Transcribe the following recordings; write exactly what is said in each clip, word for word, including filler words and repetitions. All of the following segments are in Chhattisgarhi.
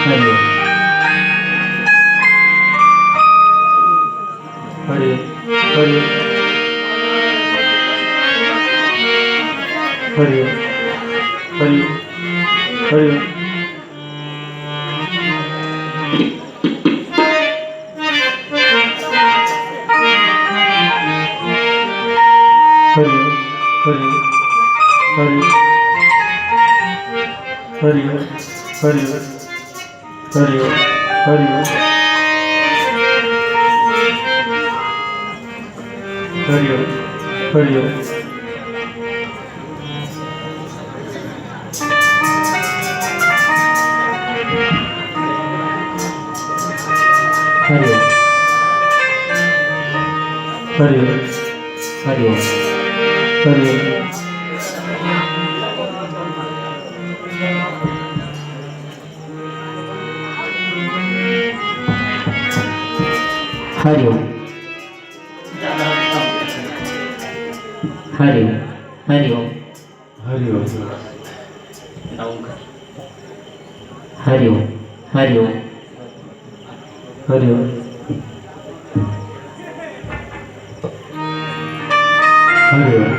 हरि ओम। हरि, हरि, हरि, हरि, हरि। हरि, हरि, हरि, हरि, हरि। हरि ओम, हरि ओम। हरि ओम, हरि ओम। हरि ओम। हरि ओम। हरि ओम। हरि ओम। हरि ओम। हरि ओम। हरि ओम। हरि ओम। हरि ओम। हरि ओम। हरि ओम। हरि ओम।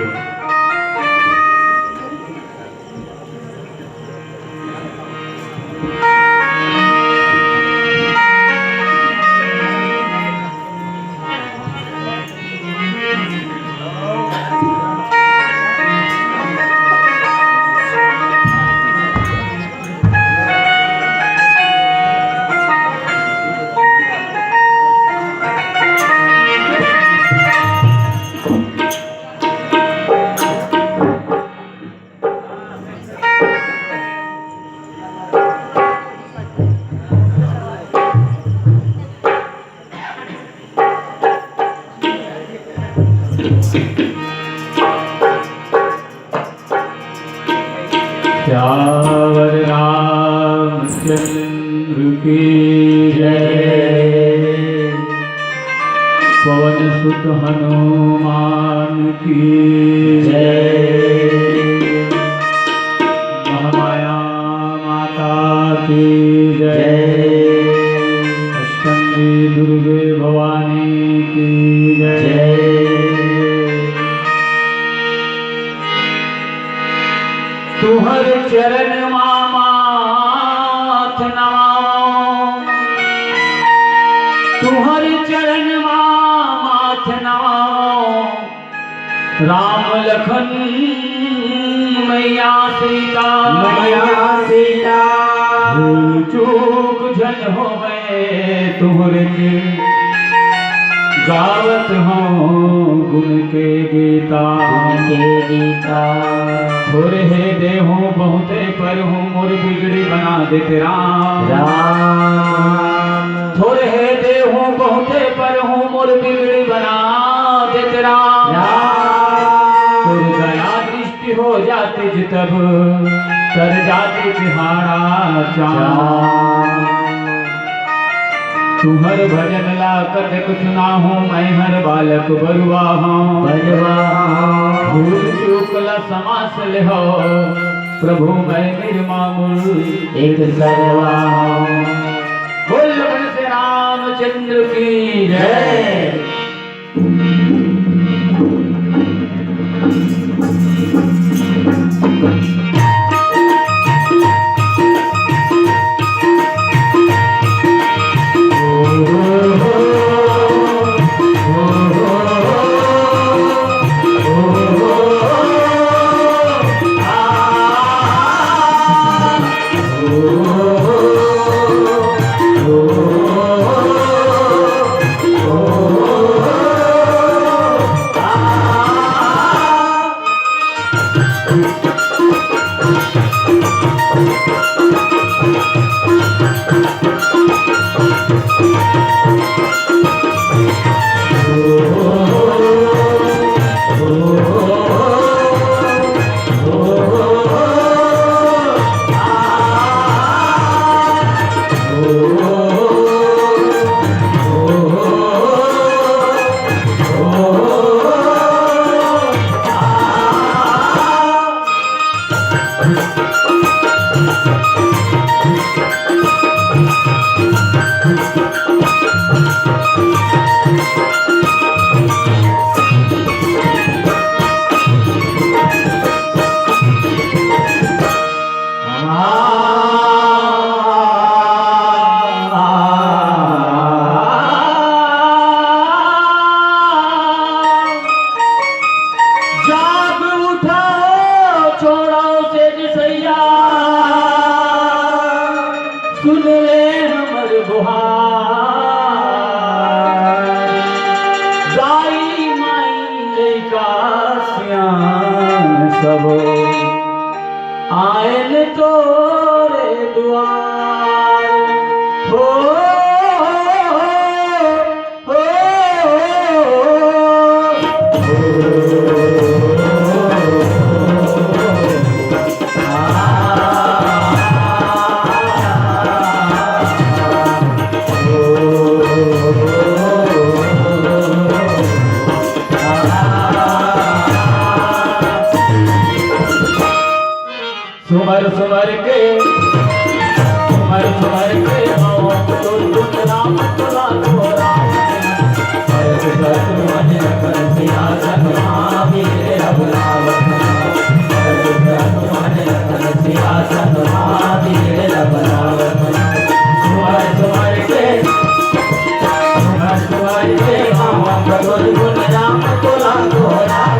सियावर रामचंद्र की जय। पवन सुत हनुमान की जय। महामाया माता की जय। जय। अष्टमी दुर्गे भवानी की जय। जय। तुहर चरण मा माथ नवाओ, तुहर चरण मा माथ नवाओ, राम लखन मैया सीता, मैया सीता। भूल चूक झन होवै तुहरे के, गावत हौं गुण के गीता। गुण के गीता। थोरहे देहूं बहुते परहूं, मोर बिगड़ी बना देत राम। राम। थोरहे देहूं बहुते परहूं, मोर बिगड़ी बना देत राम। राम। तोर दया दृष्टि हो जातिस तब, तर जातिस हाड़ा चाम। तुहर भजन ला कतक सुनाहूं, मैं हर बालक बरुआ हौं। बरुआ हौं। भूल चूक ला समास लेहो, प्रभु मैं निरमामुल एक सरवा हौं। बोल लखन से रामचंद्र की जय। जाग उठा, छोड़ा से दिसैया, सुन ले हमर गुहार। दाई माई लइका सियान सबो आएन तोरे दुआर। हो, हो, हो, हो। सुमर सुमर के, सुमर सुमर के आओ, तुम तुम राम तुला को राम। हर शत्रु मन रखन सियासन महावीर अब रावत। हर शत्रु मन रखन सियासन महावीर अब रावत। सुमर सुमर के, सुमर सुमर के आओ, तुम तुम राम तुला को रावत।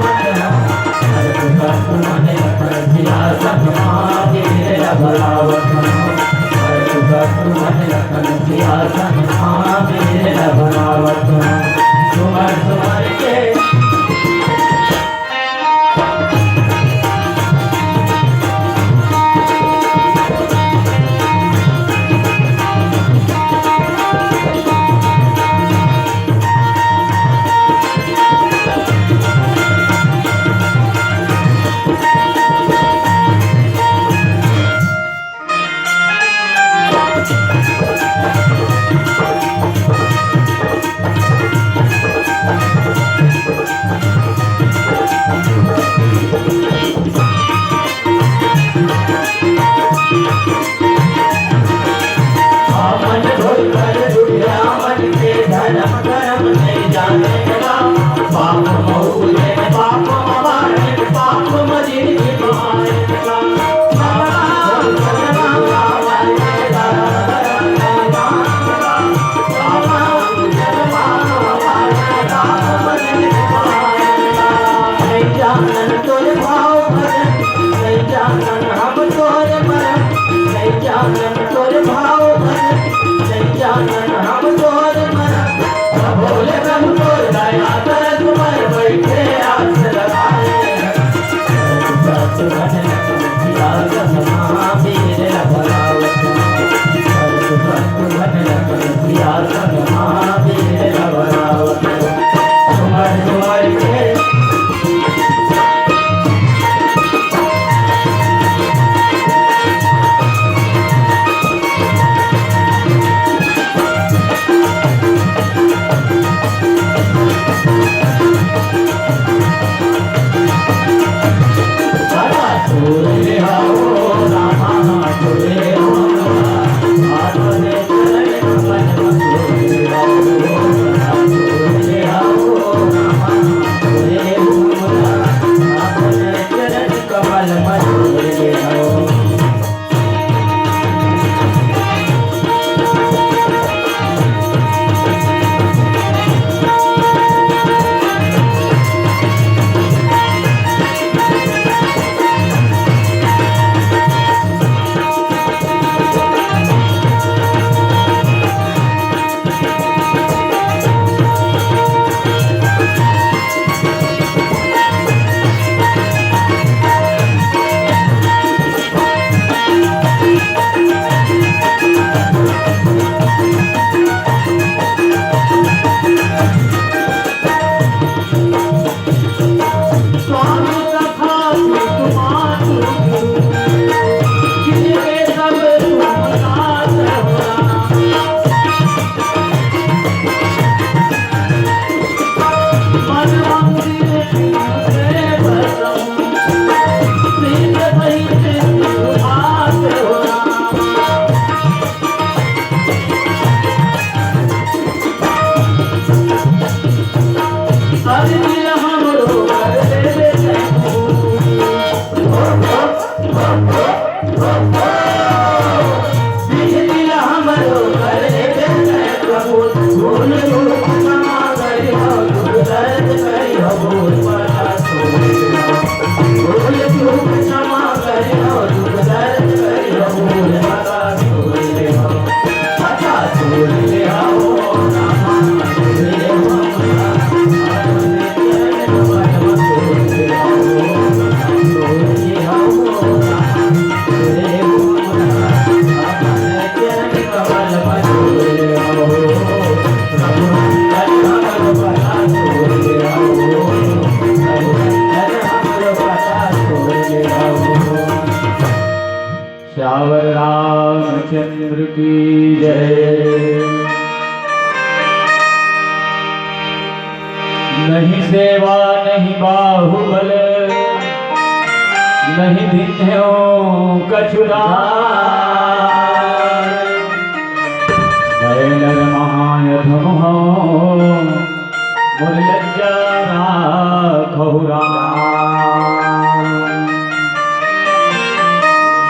श्यावर रामचंद्र की जय। नहीं सेवा नहीं बाहुबल, नहीं धिन्यो कछु दान। नर नर महायधम हो, मोर लज्जा राखहु राम।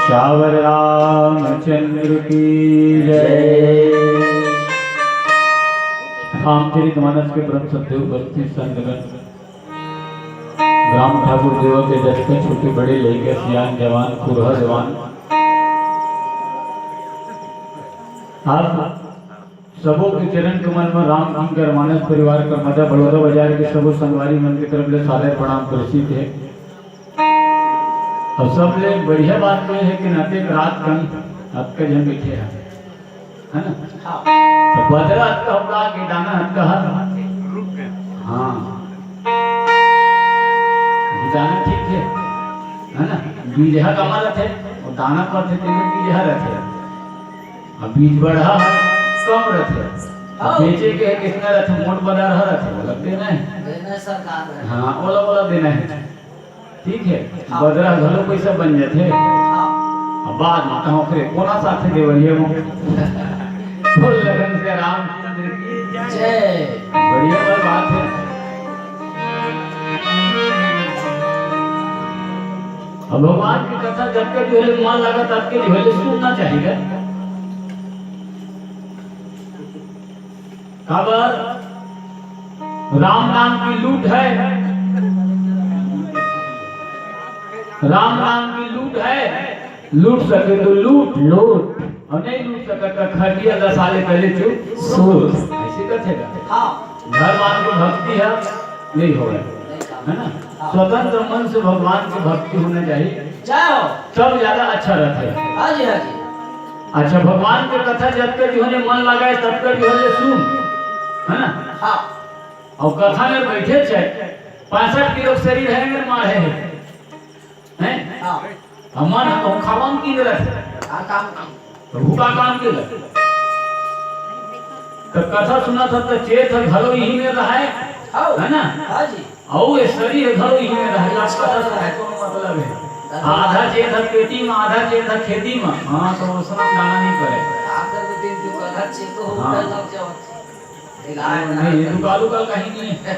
श्यावर रामचंद्र की जय। रामचरित मानस के परम सत्य उपस्थित संतगण, राम ठाकुर देव के जतके छोटे बड़े लइका, सियान जवान, खुरहा जवान, आप सबो के चरण कमल म राम किंकर मानस परिवार का मदा बड़ौदा बाजार के सबो संगवारी मन के तरफ ले सादर प्रणाम प्रेषित हे। अउ सबले बढ़िया बात तो ये हे कि नाते रात कन अतका झन बइठे हे, है ना? हाँ। त बदरा अतका होगा कि दाना अतका हर? हाँ। दाना ठीक हे, है ना? बीजहा कमा रथे, अउ दाना परथे तेमे बीजहा रथे। अब बीज बढ़ा हे, कम रथे। अब हाँ। बेचे के हे, कितना रथे, मोट बदरहा रथे, ओला देना हे। देना सरकार हे। हाँ, ओला, ओला देना हे। ठीक हे, हाँ। बदरा घलो पइसा बन जाथे। हाँ। अब बाद म कहाँ ओकरे कोना साथे देवइया म। बोल लगन से रामचंद्र की जय। बढ़िया वाला बात हे। अब भगवान की कथा जब के जो है मन लगा, तब के जो है सुनना चाहिए। काबर? राम नाम की लूट है, राम नाम की लूट है, लूट सके तो लूट, लूट। अउ नहीं लूट सकत त खटिया दसा ले पहले चुप सूत। ऐसे कथे का? हाँ। घर मान के भक्ति हे, नहीं होय, है ना? हाँ। स्वतंत्र मन से भगवान की भक्ति होना चाहिए, जय हो। तब ज्यादा अच्छा रथे। हाँ जी, हाँ जी। अच्छा, भगवान के कथा जब के जीवन में मन लगाए, तब के जीवन में सुन, है ना? हाँ। अउ कथा में बइठे हे, पैंसठ किलो शरीर हे, मेर मारे हे, हैं? हाँ। हमन हम खावन की रहे। हाँ, काम, काम। प्रभु का काम के रहे। त कथा सुनत हे त चेत ह घलो इही में रहे, हाँ। है ना? हाँ जी। अउ ये शरीर घलो इही में रहे, लाभ कथा से कोनो मतलब हे? आधा चेत ह पेटी में, आधा चेत ह खेती में। हाँ, तो वो सब दाना नहीं करे। आधा तो दिन जो कथा चेत हो, हाँ। उधर लग जाओ। नहीं, ये दुकाल उकाल कहीं नहीं है।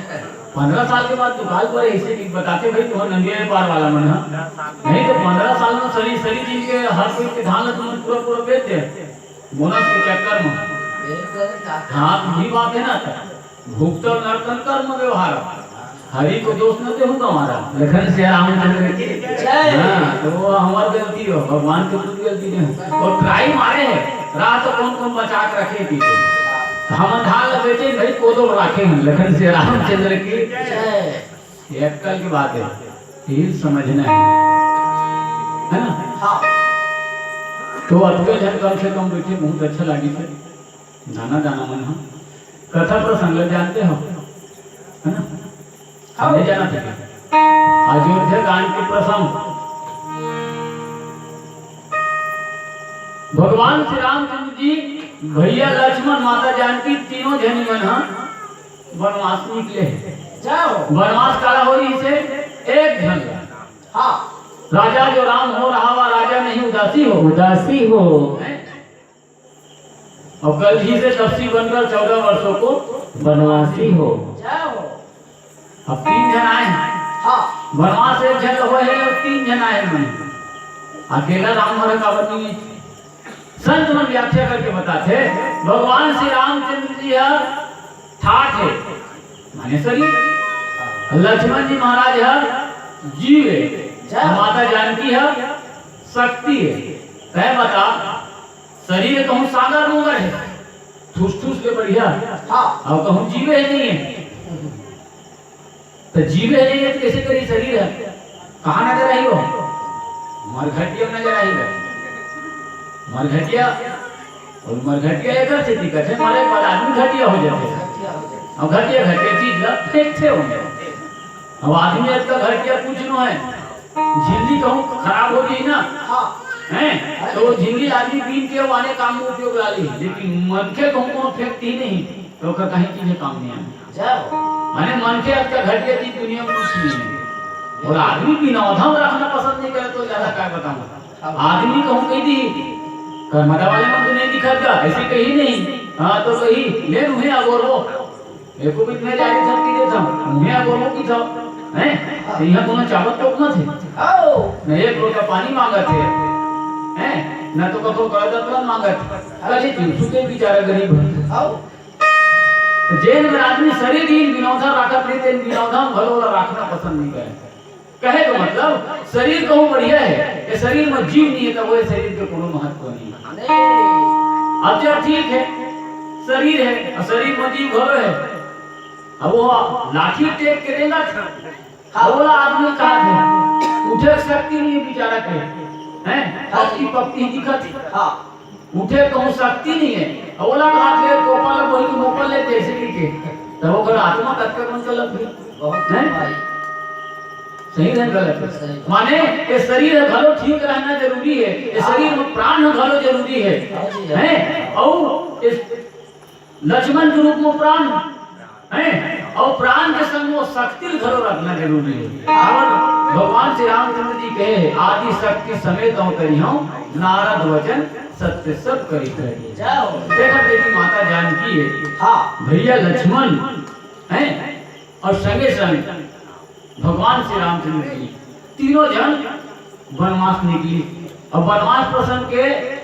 पंद्रह साल के बाद दुकाल पर ऐसे भी बताते भाई, तुम्हारे नंदिया पार वाला मन है। नहीं तो पंद्रह साल में शरीर, शरीर जी के हर कोई के धान ला तुम पूरा, पूरा बेच दे। बोनस के चक्कर में। हाँ, यही बात है ना। भुगतल नर्तन कर्म व्यवहार। हरि को दोष न देहु गंवारा। लखन सिया रामचंद्र की जय। हाँ, तो वो हमार गलती हो, भगवान के खुद गलती नहीं हो। और ट्राई मारे हैं, रात को कौन कौन बचा के रखे पीछे। तो हम धान ला बेचे भाई, कोदो राखे हैं। लखन सिया रामचंद्र की जय। ये अक्कल की बात है, ये समझना है, है ना? हाँ। तो अतके झन कम से कम बैठे, बहुत अच्छा लगी थे। जाना जाना मन ह। कथा प्रसंग ल जानते हो, है ना? हाँ। नहीं जाना था क्या? अयोध्या कांड के प्रसंग। भगवान श्री रामचंद्र जी, भैया लक्ष्मण, माता जानकी, तीनों झनी मन ह वनवास निकले हे। जाओ। वनवास काला हो रही से एक झन ला। हाँ। राजा जो राम हो रहा, वह राजा नहीं उदासी हो। उदासी हो। हैं? और कल ही से तपसी बनकर चौदह वर्षों को वनवासी हो। जाओ। अब तीन झन आए हैं। हाँ। वनवास एक झन होए हे और तीन झन आए हैं। अकेला राम हर काबर नहीं है? संत मन व्याख्या करके बताथे, भगवान श्री रामचंद्र जी ह ठाठ हे, माने शरीर, लक्ष्मण जी महाराज ह जीव हे, जय। माता जानकी ह शक्ति हे। तैं बता, शरीर कहूँ सागर मुंगर हे, ठूस ठूस के बढ़िया, हाँ। अउ कहूँ जीवे हे नहीं हे। त जीवे हे नहीं हे त कइसे करी शरीर ह? कहाँ नजर आही वो? मरघटिया नजर आही गा। मरघटिया, अउ मरघटिया एकर सेती कथे, मरे के बाद आदमी घटिया हो जाथे। अउ घटिया, घटिया चीज ला फेंकथे ओमे। अउ आदमी अतका घटिया कुछ नो हे। झिल्ली कहूँ खराब हो जाही ना, हाँ। हैं? त वो झिल्ली आदमी बीन के वो आने काम में उपयोग ला ली, लेकिन मनखे कहूँ कोनो फेंकती ही नहीं, त ओकर कहीं चीजे काम नहीं आने। जय हो। माने मनखे अतका घटिया चीज दुनिया में कुछ नहीं हे। अउ आदमी बिनौधम रखना पसंद नहीं करे, त ज्यादा काय बतावँव। आदमी कहूँ कहि दिही, "कर्मदा वाले मन तो नहीं दिखत गा," अइसे कही नहीं। हाँ, त कही, "ले उहें अगोरवो।" एको बीच में जाके झटकी देत हँव, उहें अगोरवो कहिथँव, हैं? त इहाँ कोनो चाबत टोकना थे। आओ। न एक लोटा पानी मांगत हे, हैं? न तो कखरो करदत ल मांगत हे। अरे, जीव सुते बेचारा गरीब हे। आओ। त जेन मन आदमी शरीर ही बिनौधम राखत रहिथे, तेन बिनौधम घलो ओला राखना पसंद नहीं करे। कहे के मतलब, शरीर कहूँ बढ़िया हे, ये शरीर में जीव नहीं हे, त वो शरीर के कोनो महत्व नहीं हे। नहीं। अब जब ठीक हे, शरीर हे, अउ शरीर में जीव घलो हे, अब वो लाठी टेक के रेंगत हे, हाँ। ओला आदमी कहा थे, उठे के शक्ति नहीं हे बेचारा के, हैं? हाँ। पत्ती पत्ती दिखत हे। हाँ। उठे कहूँ शक्ति नहीं हे। अउ ओला कहा थे, "कोपा ला बोल के मोपल ले," जइसे कि के। त ओकर आत्मा कतका कम चलत हे। बहुत हैं? भाई। सही हे गलत हे? सही। माने, ये शरीर ह घलो ठीक रहना जरूरी हे, ये शरीर में प्राण ह घलो जरूरी हे। हाँ जी, हाँ। हैं? अउ इस लक्ष्मण के रूप में प्राण हे, अउ प्राण के संग वो शक्ति ल घलो रखना जरूरी हे। काबर भगवान श्री रामचंद्र जी कहे, "आदि शक्ति समेत अवतरिहौं, नारद वचन सत्य सब कहि कहे।" जय हो। देखा देखी माता जानकी हे। हाँ। भैया लक्ष्मण हे, अउ संगे संग भगवान श्री रामचंद्र जी, तीनों झन बनवास निकली। अउ बनवास प्रसंग के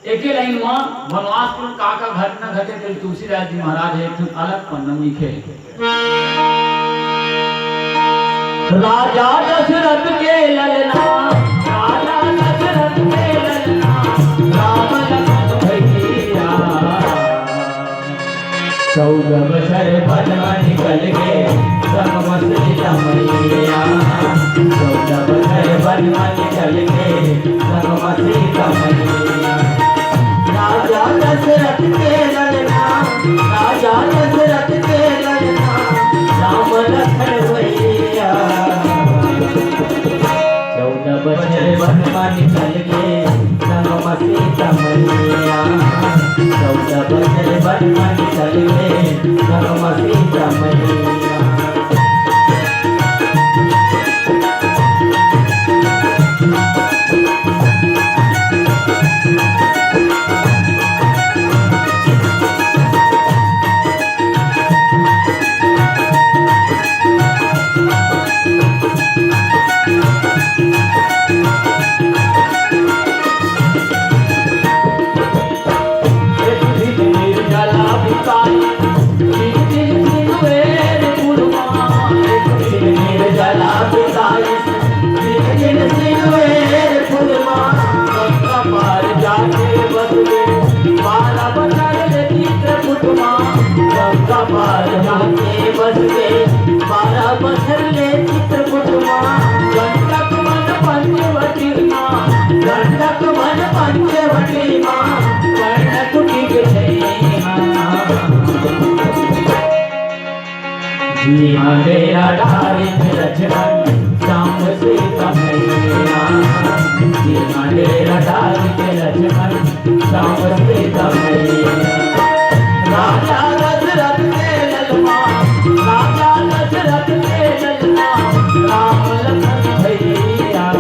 एके लाइन म बनवास के का का घटना घटे, तेला तुलसीदास जी महाराज ह एक ठन अलग पन्ना म लिखे हे। राजा दशरथ के ललना, राजा दशरथ के ललना, राम लखन भैया। चौदह बछर वन म निकल गे, संग म सीता मैया। चौदह बछर वन म निकल गे, संग म सीता मैया। राजा दशरथ के ललना, राजा दशरथ के ललना, राम लखन भैया। चौदह बछर वन म निकल गे, संग म सीता मैया। चौदह बछर वन म निकल गे, संग म सीता मैया। बारह बछर ले चित्रकूट मा, गंगा पार जाके बस गे। बारह बछर ले चित्रकूट मा, गंडक वन पंचवटी मा, गंडक वन पंचवटी मा, कर्णकुटी के छैया। जिहाँ डेरा डारिस लक्ष्मण श्याम सीता मैया। जिहाँ डेरा डारिस लक्ष्मण श्याम सीता मैया। राजा दशरथ के ललना, राजा दशरथ के ललना, राम लखन भैया।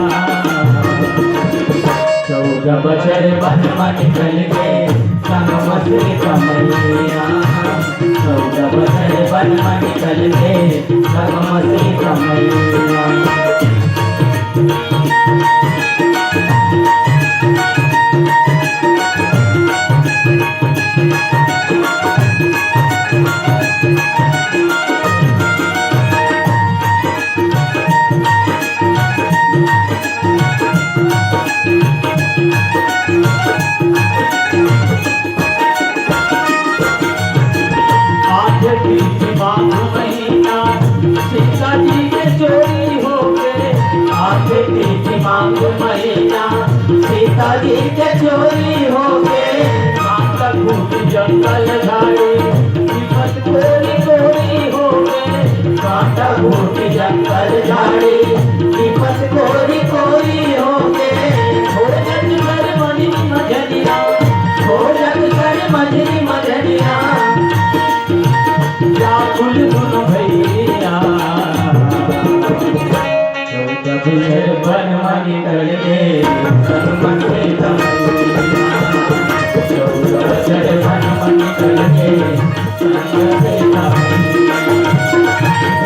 चौदह बछर वन म निकल गे, संग म सीता मैया। चौदह बछर वन म निकल गे, संग म सीता मैया। फूल गुन भैया, चौदह दुल्हन बन मांगे करके, तन मन से तमैया। चौदह बछर बन मांगे करके, तन मन से तमैया।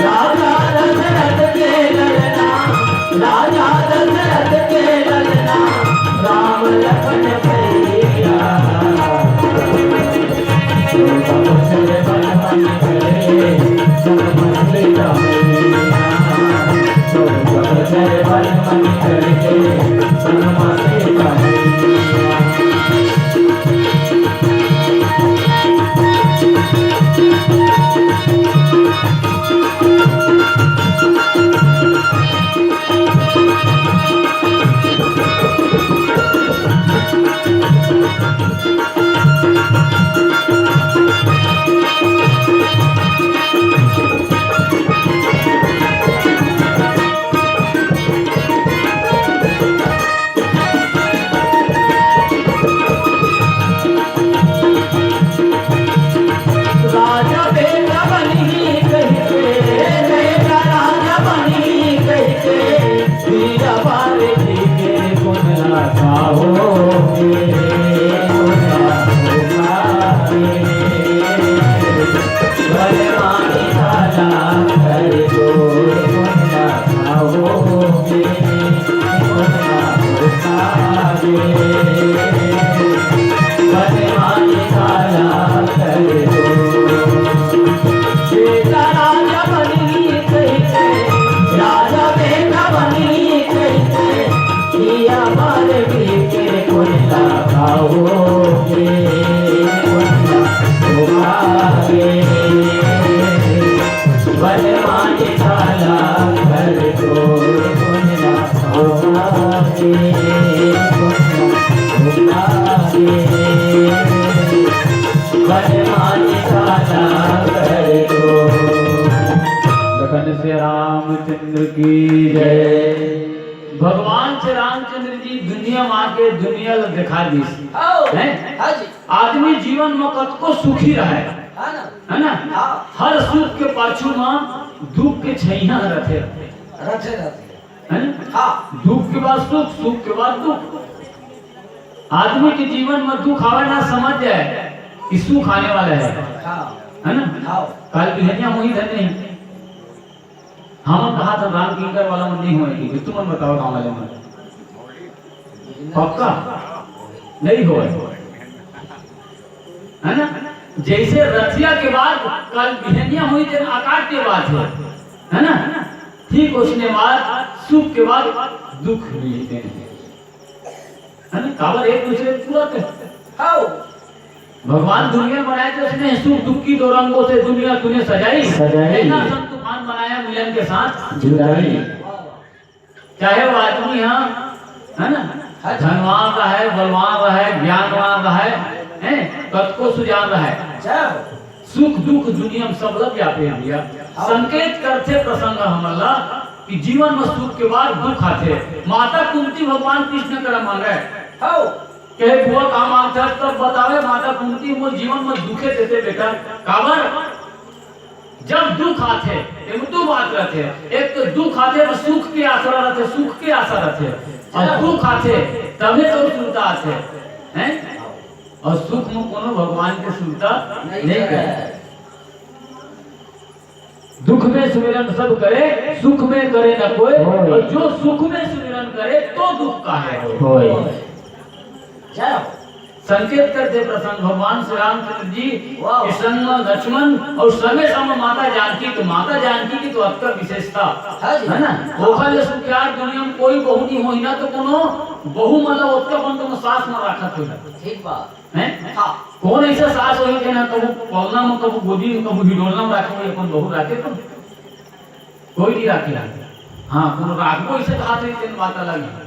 राजा दशरथ के ललना, राजा दशरथ के ललना, राम लखन भैया। राजा बेटा बनही कहिके, बेटा राजा बनही कहिके, हीरा बार जी के गुण गाथा होगे, गुण गाथा होगे। भगवान साला कर दो, गुण गाथा होगे। लखन से रामचंद्र की जय। भगवान से रामचंद्र जी दुनिया में आके दुनिया ला दिखा दीस। आओ। हैं? हाँ जी। आदमी जीवन में कतको सुखी रहे, हाँ ना? है ना? हाँ। हर सुख के पाछू में दुख के छैया रहते। रहते, रहते। है ना? हाँ। दुख के बाद सुख, सुख के बाद दुख। आदमी के जीवन में दुख आवे ना, समझ जाए कि सुख आने वाला है। हाँ। है ना? हाँ। कल बिहनिया मोहित है नहीं। हमन कहा था राम किंकर वाला मन नहीं होए कि तुमन बताओ गाँव वाले मन। पक्का? नहीं होए। है ना? जैसे रथिया के बाद कल बिहनिया हुई, जब आकाश के बाद है, है ना? ठीक उसने बाद सुख के बाद दुख मिलते हैं, है ना? काबर एक दूसरे के पूरा थे। हाँ। भगवान दुनिया बनाए तो उसने सुख दुख की दो रंगों से दुनिया तूने सजाई। सजाई। ऐसा संत तूफान बनाया मिलन के साथ जुदाई। चाहे वो आदमी हा, है ना, धनवान रहे, बलवान रहे, ज्ञानवान रहे, हैं, कतको सुजान रहे। अच्छा। सुख दुख दुनिया में सब लग जाते हैं भैया। हाँ। संकेत करथे प्रसंग हमन ला कि जीवन में सुख के बाद दुख आथे। माता कुंती भगवान कृष्ण करा मांगे। हाँ। कहे, "बुआ का मांगथस?" तब बतावे माता कुंती, "मोर जीवन में दुखे देथे बेटा।" काबर? जब दुख आथे, एमे दू बात रहथे, एक तो दुख आथे तो सुख के आसरा रहथे, सुख के आशा रहथे, और दुख आथे तभे तो सुरता आथे, हैं? और सुख में कोनो भगवान के सुरता नहीं करे। दुख में सुमिरन सब करे, सुख में करे न कोई, होय। और जो सुख में सुमिरन करे, तो दुख काहे होय। होय। जय हो। संकेत करथे प्रसंग भगवान श्री रामचंद्र जी वाह। के संग में लक्ष्मण और संगे संग में माता जानकी, तो माता जानकी की तो अतका विशेषता हाँ जी। है ना? हाँ। ओखर ले सुखियार दुनिया में कोई बहू नहीं होही ना, तो कोनो बहू मन ला ओतका अपन कोनो सास मन राखत होही। ठीक बात। हैं? हाँ। कौन ऐसा सास होही के ना कबू पलना में, कबू गोदी में, कबू हिडोलना में राखे होही, अपन बहू राखे तो? कोई नहीं राखे। हाँ, कोनो राखबो इसे कहा थे, तेन बात अलग है।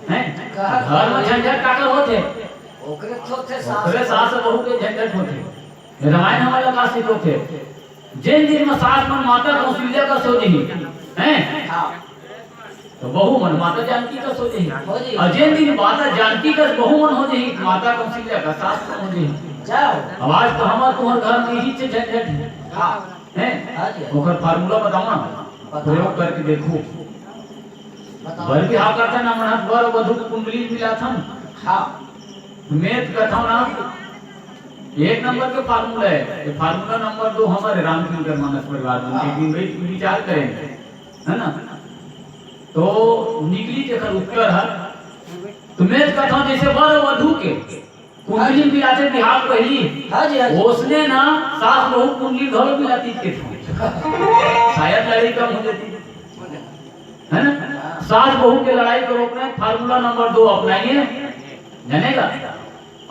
हैं? कहा घर में झंझट काकर होथे? ओकरे तो थे सास ओकरे सास बहू के झंझट होथे। रामायण हमारा का सिखोथे? जिन दिन में सास मन माता कौशल्या का सो नहीं, हैं? हाँ। तो बहू मन माता जानकी का सो नहीं। हो जी। और जिन दिन माता जानकी का बहू मन हो नहीं, माता कौशल्या का सास मन हो नहीं। जाओ। अब आज तो हमार तुम्हार घर में ही से झंझट है। हाँ। हैं? हाँ जी। ओकर formula बताओ ना, बताओ। प्रयोग करके देखो। बताओ। बर बिहाव करथन, हमन ह बर अउ वधू के कुंडली मिलाथन। हाँ। मैं तो कथौं ना, एक नंबर के formula हे, ये formula नंबर दो हमारे रामचंद्र मानस परिवार में, हाँ। एक दिन बैठ के विचार करेंगे, है ना? तो निकली जेकर उत्तर ह, तो मैं तो कथौं जैसे बर अउ वधू के कुंडली मिलाथे बिहाव पहिली। हाँ जी, हाँ जी। ओसने ना सास बहू कुंडली घलो मिलाती के थे। शायद लड़ाई कम हो जाती। है ना? सास बहू के लड़ाई को रोकना है, formula नंबर दो अपनाइए, जानेगा?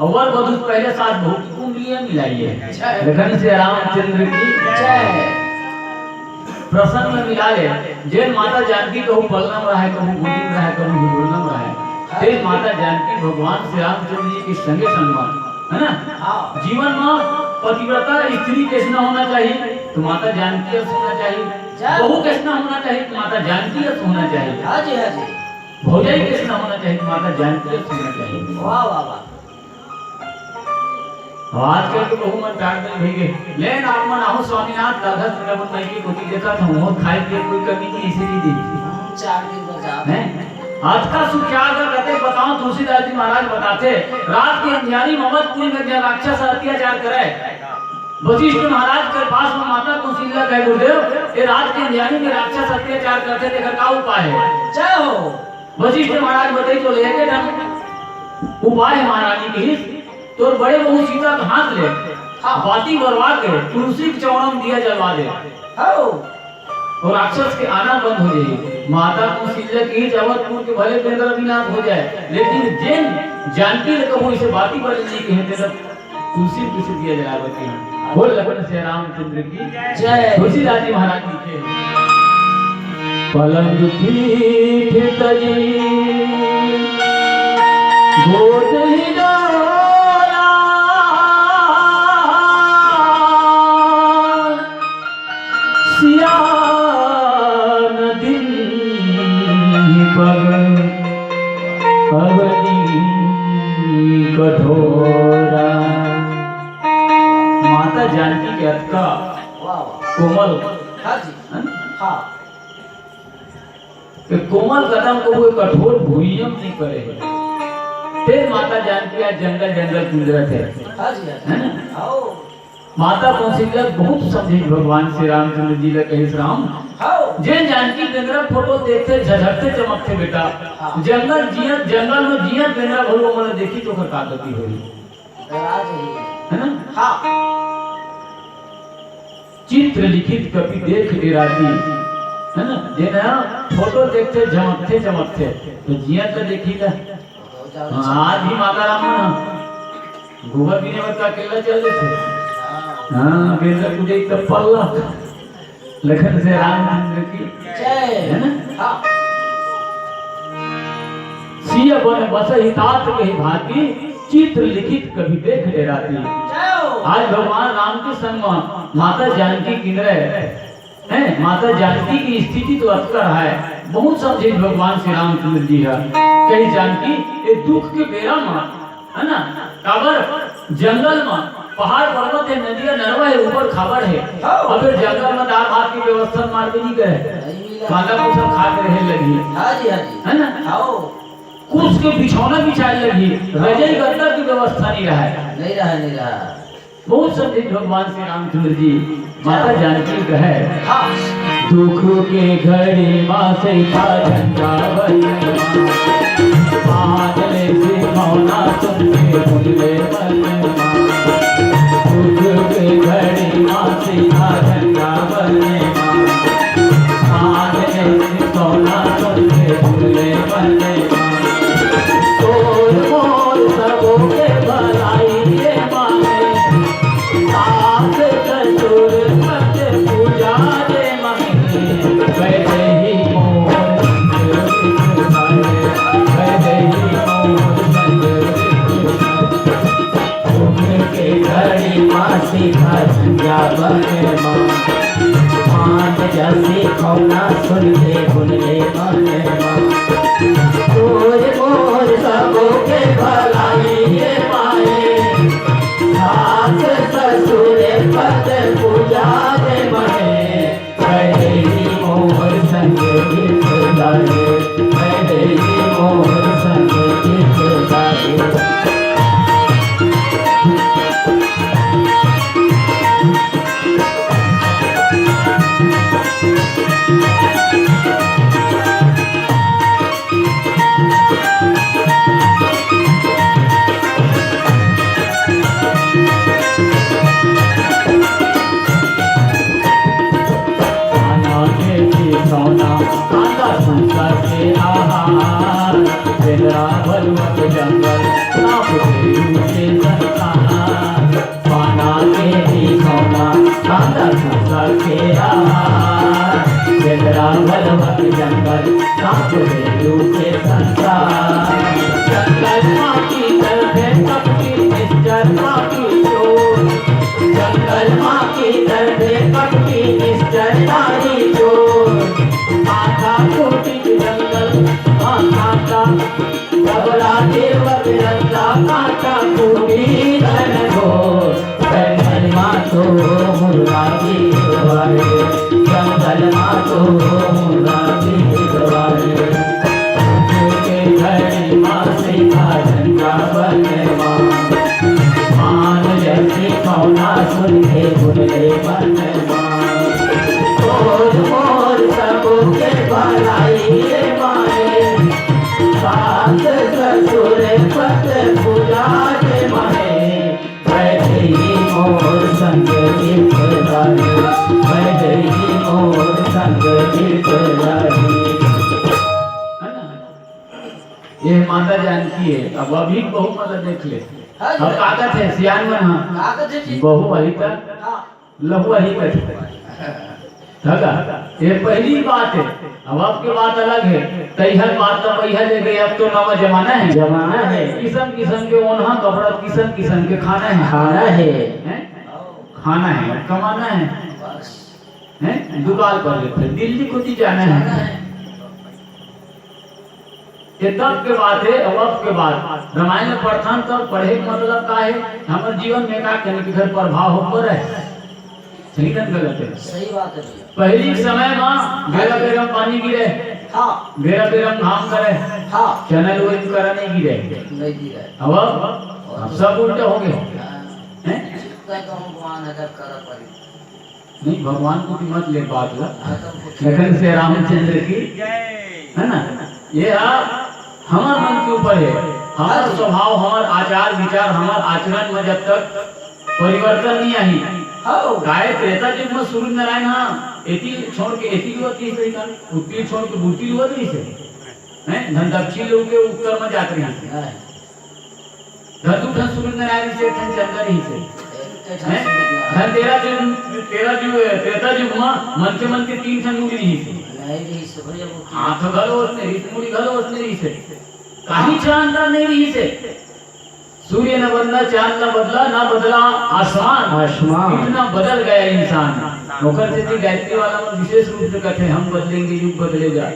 अउ बर वधू से पहले सास बहू की कुंडलियां मिलाइए। जय। लखन से रामचंद्र की जय। प्रसंग में मिला ले, जेन माता जानकी कहूँ पलना में रहे, कहूँ गोदी में रहे, कहूँ हिंडोला में रहे, तेन माता जानकी भगवान श्री रामचंद्र जी के संगे संग में, है ना? हाँ। जीवन में पतिव्रता स्त्री कैसना होना चाहिए, तो माता जानकी अस होना चाहिए। जय। बहू कैसना होना चाहिए, तो माता जानकी अस होना चाहिए। हाँ जी, हाँ जी। भौजाई कैसना होना चाहिए, तो माता जानकी अस होना चाहिए। वाह, वाह, वाह। अब आजकल के बहू मन टाट दे भइगे। लेन आप मन आहू स्वामीनाथ, कलघस में अपन मइके कोती देखत हूँ, मोर खाए पिए कोई कमी नहीं, इसे नहीं दी। हम्म, चार दिन बर जात हैं? अतका सुखियाल का कते बताओ, तुलसीदास जी महाराज बताथे, रात के अंधियारी में अवधपुरी में जेन राक्षस अत्याचार करे, वशिष्ठ महाराज के पास में माता कौशल्या कहे, "गुरुदेव, ये रात के अंधियारी में राक्षस अत्याचार करथे, तेकर का उपाय हे?" जय हो। वशिष्ठ महाराज बताइस तो ले के ढंग उपाय हे महारानी कहिस, तोर बड़े बहू सीता के हाथ ले, हाँ। बाती बरवा के तुलसी के चौरा में दिया जलवा दे। हाँ। अउ राक्षस के आना बंद हो जाही। माता कौशल्या कहिस अवधपुर के भले बेंदरा विनाश हो जाए, लेकिन जेन जानकी ले कहूँ इसे बाती बर नहीं कहे, तेला तुलसी पीछे दिया जलावत हे। बोल लखन से रामचंद्र की जय। तुलसीदास जी महाराज की जय। पलंग पीठ तजी गोद ही डोरा, सियान दिन पग अवनी कठोरा। माता जानकी के अतका वाह, वाह। कोमल, हाँ जी। है ना? हाँ। कि कोमल कदम को वो कठोर भुइयम नहीं करे। तेन माता जानकी आज जंगल जंगल गुजरत हे। हाँ जी, हाँ जी। है ना? आओ। माता कौशल्या बहुत समझे भगवान श्री रामचंद्र जी ला कहिस, "राम, हाँ। जेन जानकी बेंदरा फोटो देखथे, झझकथे, चमकथे बेटा। हाँ। जंगल जियत, जंगल में जियत बेंदरा घलो मन देखही तो ओकर का गति होही?" डरा जाही। है ना? हाँ। चित्र लिखित कपि देख डेराती, है ना? जेन ह फोटो देखथे, झमकथे, चमकथे, तो जियत ला देखही का? हाँ, आज भी माता राम मन गोबर बिने बर का अकेला चल देथे। हाँ, बेंदरा कुदे त पल्ला। लखन से रामचंद्र की जय। है ना? हाँ। सिय बन बसहि तात कहि भाँति, चित्र लिखित कपि देख डेराती। जय हो। आज भगवान राम के संग में माता जानकी किंदरे हैं, माता जानकी के स्थिति तो अतका हे, बहुत समझे भगवान श्री रामचंद्र जी हे। कहिस जानकी, ये दुख के बेरा में, है ना, काबर जंगल में पहाड़ पर्वत हे, नदिया नरवा हे, ऊपर खाबड़ हे, हाँ। अउ फेर जंगल में दाल भात के व्यवस्था मार के नहीं करे, नहीं मिला। कांदा कुछ खा के रहे लगी, हाँ जी, हाँ जी। है ना? हाँ। कुछ के बिछौना बिछाए लगी, रजाई गद्दा के व्यवस्था नहीं रहा है। नहीं रहा, नहीं रहा। बहुत समझे भगवान श्री रामचंद्र जी, माता जानकी कहे, हाँ। दुख के घड़ी मा सीता झंडा बने मा, बादले से मौना सुन के भूले बने मा। दुख के घड़ी मा सीता झंडा बने मा, बादले से मौना सुन के भूले बने मा। तोर मोर सबो के भलाई के माने, सास ससुर पद पूजा रे माने, वैसे ही मोर संग सुख पाए, वैसे ही मोर संग सुख पाए। दुख के घड़ी मा सीता झंडा बने मा, मात जसी खौना सुन के भूले बने मा। तोर मोर सबो के भलाई के माए, सास ससुर पद पूजा रे माए। पूरी धन को, जंगल मा तो मुर्गा भी गवाए, जंगल मा तो मुर्गा भी गवाए। के घड़ी मा सिंहा झंडा बनवा, मान जैसी कौना सुन के बोले बनवा। तोर मोर सबके भलाई रे माए, सास ससुर पत पुजारे माए, बैठी मोर संग गीत गाई, बैठी मोर संग गीत गाई। है ना? ये माता जानकी है। अब अभी बहू माता देख ले। हाँ जी। अब का कथे सियान मन, हाँ। का कथे जी? बहू वही का हाँ। लहुआ ही कथे। धगा, ये पहली बात है। अब आपके बात अलग है। तैहर बात तो वही ले गए, अब तो नवा जमाना है। जमाना है। किसम किसम के ओनहा कपड़ा, किसम किसम के खाना है। खाना है। हैं? खाना है, कमाना है। हैं? दुकान पर लेते, दिल्ली को भी जाना है। ये तब के बात है, अब के बात। रामायण में पढ़थन तब पढ़े के मतलब का है? हमर जीवन में का कहीं के घर प्रभाव हो पर है। सही ना गलत है? सही बात है भैया। पहली समय में बेरा बेरा में पानी गिरे, हाँ। बेरा बेरा में घाम करे, हाँ। चैनल वो करा नहीं गिरे। नहीं गिरे। अब अब सब उल्टा हो गए। हाँ। हैं? जितना कम भगवान है, जब करा पड़ी। नहीं, भगवान को भी मत ले बात ला। हाँ, तब कुछ लखन से रामचंद्र की, है ना? ये हा हमर मन के ऊपर है। हमर स्वभाव, हमर आचार विचार, हमर आचरण में जब तक परिवर्तन नहीं आही, हाँ। काहे त्रेता युग में सूर्य नारायण हा एती छोड़ के एती युवत की सही का, उत्तरी छोड़ के बुद्धि युवत नहीं से, हैं? धन दक्षिण लोग के उत्तर में जात रही से। हाँ। धन दू ठन सूर्य नारायण से, एक ठन चंद्र ही से। हैं? धन तेरा युग, तेरा युग, त्रेता युग में मन के मन के तीन ठन मुनि ही से। नहीं रही से भैया, वो हाँ, तो घलो उसने रही, मुनि घलो उसने रही से। कहीं से अंतर नहीं रही से। सूर्य न बदला, चांद न बदला, ना बदला आसमान। आसमान। इतना बदल गया इंसान। ओकर सेती गायत्री वाला मन विशेष रूप से कहते हैं, "हम बदलेंगे, युग बदलेगा।"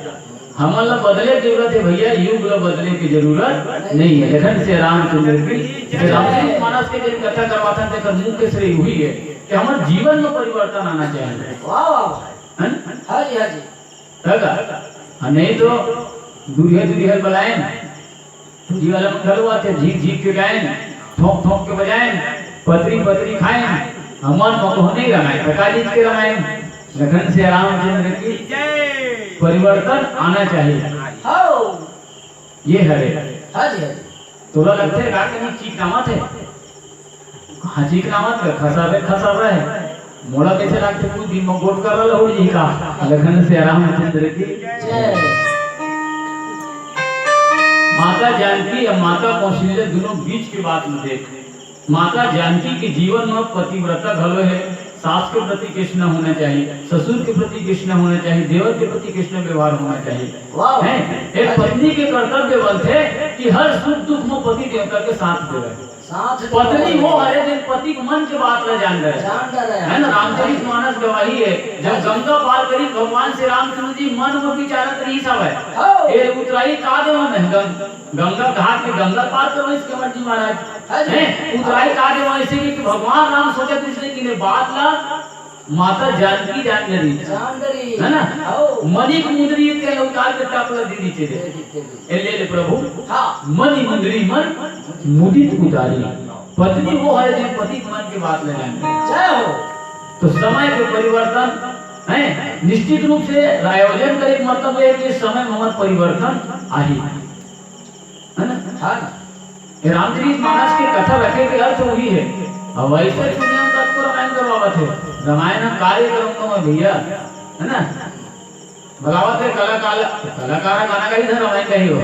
हमन ला बदले के जरूरत है भैया, युग ला बदले के जरूरत नहीं है। लखन से रामचंद्र की, श्री रामचरित मानस के जन कथा करवाथन, तेकर मुख्य श्रेय हुई है कि हमर जीवन में परिवर्तन आना चाहिए। वाह, वाह, वाह। है ना? हाँ जी, हाँ जी। तब का? हाँ, नहीं तो दूरिया दूरिया बलायन, जी वाला मन घलो आथे, झीक झीक के गायन, ठोक ठोक के बजायन, पतरी पतरी खायन, हमर पकहो नहीं रमाय, पका जीत के रमायन। लखन से रामचंद्र की जय। परिवर्तन आना चाहिए। हाँ। ये हरे। हाँ जी, हाँ जी। तोला लगथे का कहीं चीक नामत है? हाँ, चीक नामत है, खसाबे, खसाबे है। मोला कैसे लगथे कुछ दिन में गोट कर रहा हो जी का। लखन से रामचंद्र की जय। माता जानकी या माता कौशल्या दोनों बीच के बात में देख। माता जानकी के जीवन में पतिव्रता घलो है, सास के प्रति कैसना होना चाहिए, ससुर के प्रति कैसना होना चाहिए, देवर के प्रति कैसना व्यवहार होना चाहिए। वाह। हैं? एक पत्नी के कर्तव्य बनथे कि हर सुख दुख में पति देवता के साथ देवे। साथ पत्नी वो हरे जेन पति के मन के बात ला जान डरे। जान डरे। है ना? रामचरित मानस गवाही है, जब गंगा पार करी भगवान श्री रामचंद्र जी मन में विचारत रहिस हवय। हाँ। ए उतराई का देवा मैं गंगा गंगा घाट के गंगा पार करवाइस कंवर जी महाराज। हाँ जी। हैं? उतराई का देवा ऐसे कि, कि भगवान राम सोचत रहिस कि ने बात ला माता जानकी जान डरी। जान डरी। है ना? हाँ। मणि मुंदरी के उतार के टप ला दे दीजिए। दे दीजिए। ए ले ले प्रभु। हाँ। मणि मुंदरी मन मुदित उतारी। पत्नी वो है जो पति के मन के बात ले जाने। जय हो। तो समय के परिवर्तन है, निश्चित रूप से आयोजन करे के मतलब ये है कि समय में हमार परिवर्तन आही। है ना? हाँ। ये रामचरित मानस के कथा रखे के अर्थ वही है। अब वैसे दुनिया में कतको रामायण करवावत है, रामायण हम कार्य करूंगा मैं भैया, है ना? बुलावत है कलाकार, कलाकार गाना गाही था, रामायण गाही हो।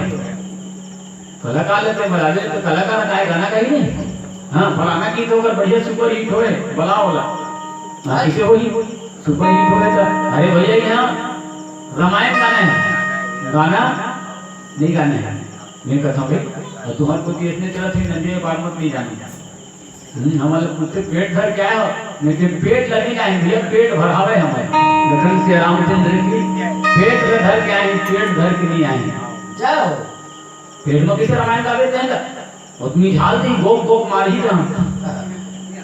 कलाकार लेते बुलावे तो कलाकार गाए गाना गाही नहीं। हाँ, फलाना गीत होकर बढ़िया सुपर हिट होए, बुलाओ ला। हाँ, किसे होई? सुपर हिट होए तो, अरे भैया यहाँ रामायण गाना है, गाना नहीं गाना है। मैं कहता हूँ भाई, और तुम्हारे को तो इतने चलत है, नंदिया बागमत नहीं जानी। हम्म, हमन ला पूछथे, "पेट भर के आए हो?" मैं कहे, "पेट ल नहीं लाए भैया, पेट भरावे हमें।" लखन से रामचंद्र की, "पेट ल धर के आए, पेट धर के नहीं आए।" जय हो। पेट में किसे रामायण गावे जाएगा? ओतनी झाल दी, गोक गोक मारही त।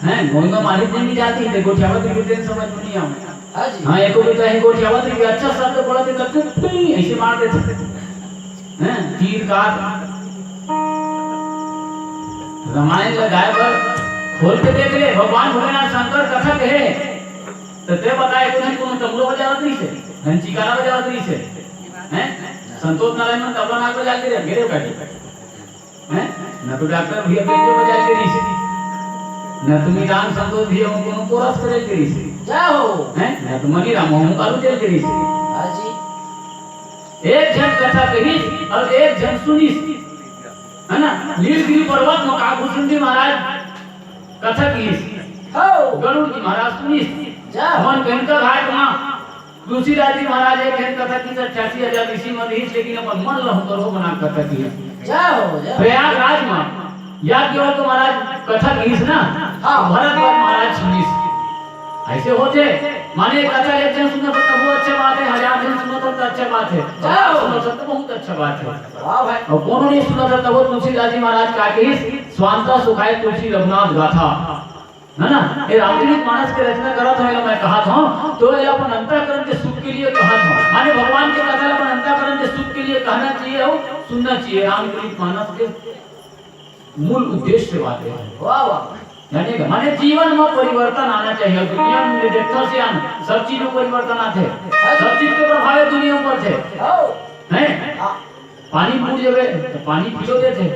हैं, गोइंगा मारही त नहीं जाती, ते गोठियावत रही, तेन समझ में नहीं आवे। हाँ जी। हाँ, एको बेटा ही गोठियावत रही, अच्छा शब्द बोला थे, तब तो पुई, ऐसे मार देथे। हैं, तीर काट। रामायण ल गाय बर खोल के देख ले, भगवान भोलेनाथ शंकर कथा कहे। त ते बता, एको दिन कोनो तबलो बजावत रहिसे, न चिकारा बजावत रहिसे। हैं? संतोष नारायण मन तबला ना बजा के रे, गिरे काटी। हैं? न तो डॉक्टर भैया बेंजो बजा के रहिसे, न तो निदान संतोष भैया कोनो कोरस करे के रहिसे। जय हो। हैं? न तो मनी राम मोहन बाबू चल के रहिसे। हाँ जी। एक झन कथा कहिस अउ एक झन सुनिस, है ना? नीलगिरी पर्वत म काकभूषुंडी महाराज कथा कहिस, हो। गरुड़ जी महाराज सुनिस। जय हो। मन गंगा घाट म तुलसीदास जी महाराज एक झन कथा कहिस, अट्ठासी हजार ऋषि मन रहिस, लेकिन अपन मन ल हंकरहो बना कथा कहिस। जय हो, जय हो। प्रयागराज म याज्ञवल्क्य महाराज कथा कहिस ना, हाँ। भरद्वाज महाराज सुनिस। ऐसे होथे, माने एक कथा एक झन सुनत हे, तब वो अच्छा बात है, हजार झन सुनत हे, तो अच्छा बात है, वाह। सुनत हे, तो बहुत अच्छा बात है। वाह भाई। अउ कोनो नहीं सुनत हे, तब वो तुलसीदास जी महाराज का कहिस, स्वांतः सुखाय तुलसी रघुनाथ गाथा, है ना? ये रामचरित मानस के रचना करत हंव, एला मैं कहत हंव, तो एला अपन अंतःकरण के सुख के लिए कहत हंव। माने भगवान के कथा ला अपन अंतःकरण के सुख के लिए कहना चाहिए अउ सुनना चाहिए। रामचरित मानस के मूल उद्देश्य बात हे। वाह, वाह। जाने का माने जीवन में परिवर्तन आना चाहिए। दुनिया में देखथव सियान, सब चीज में परिवर्तन आथे, सब चीज के प्रभाव हे दुनिया ऊपर थे। हो। हैं? हाँ। पानी पूर देवे तो पानी पिलो देथे,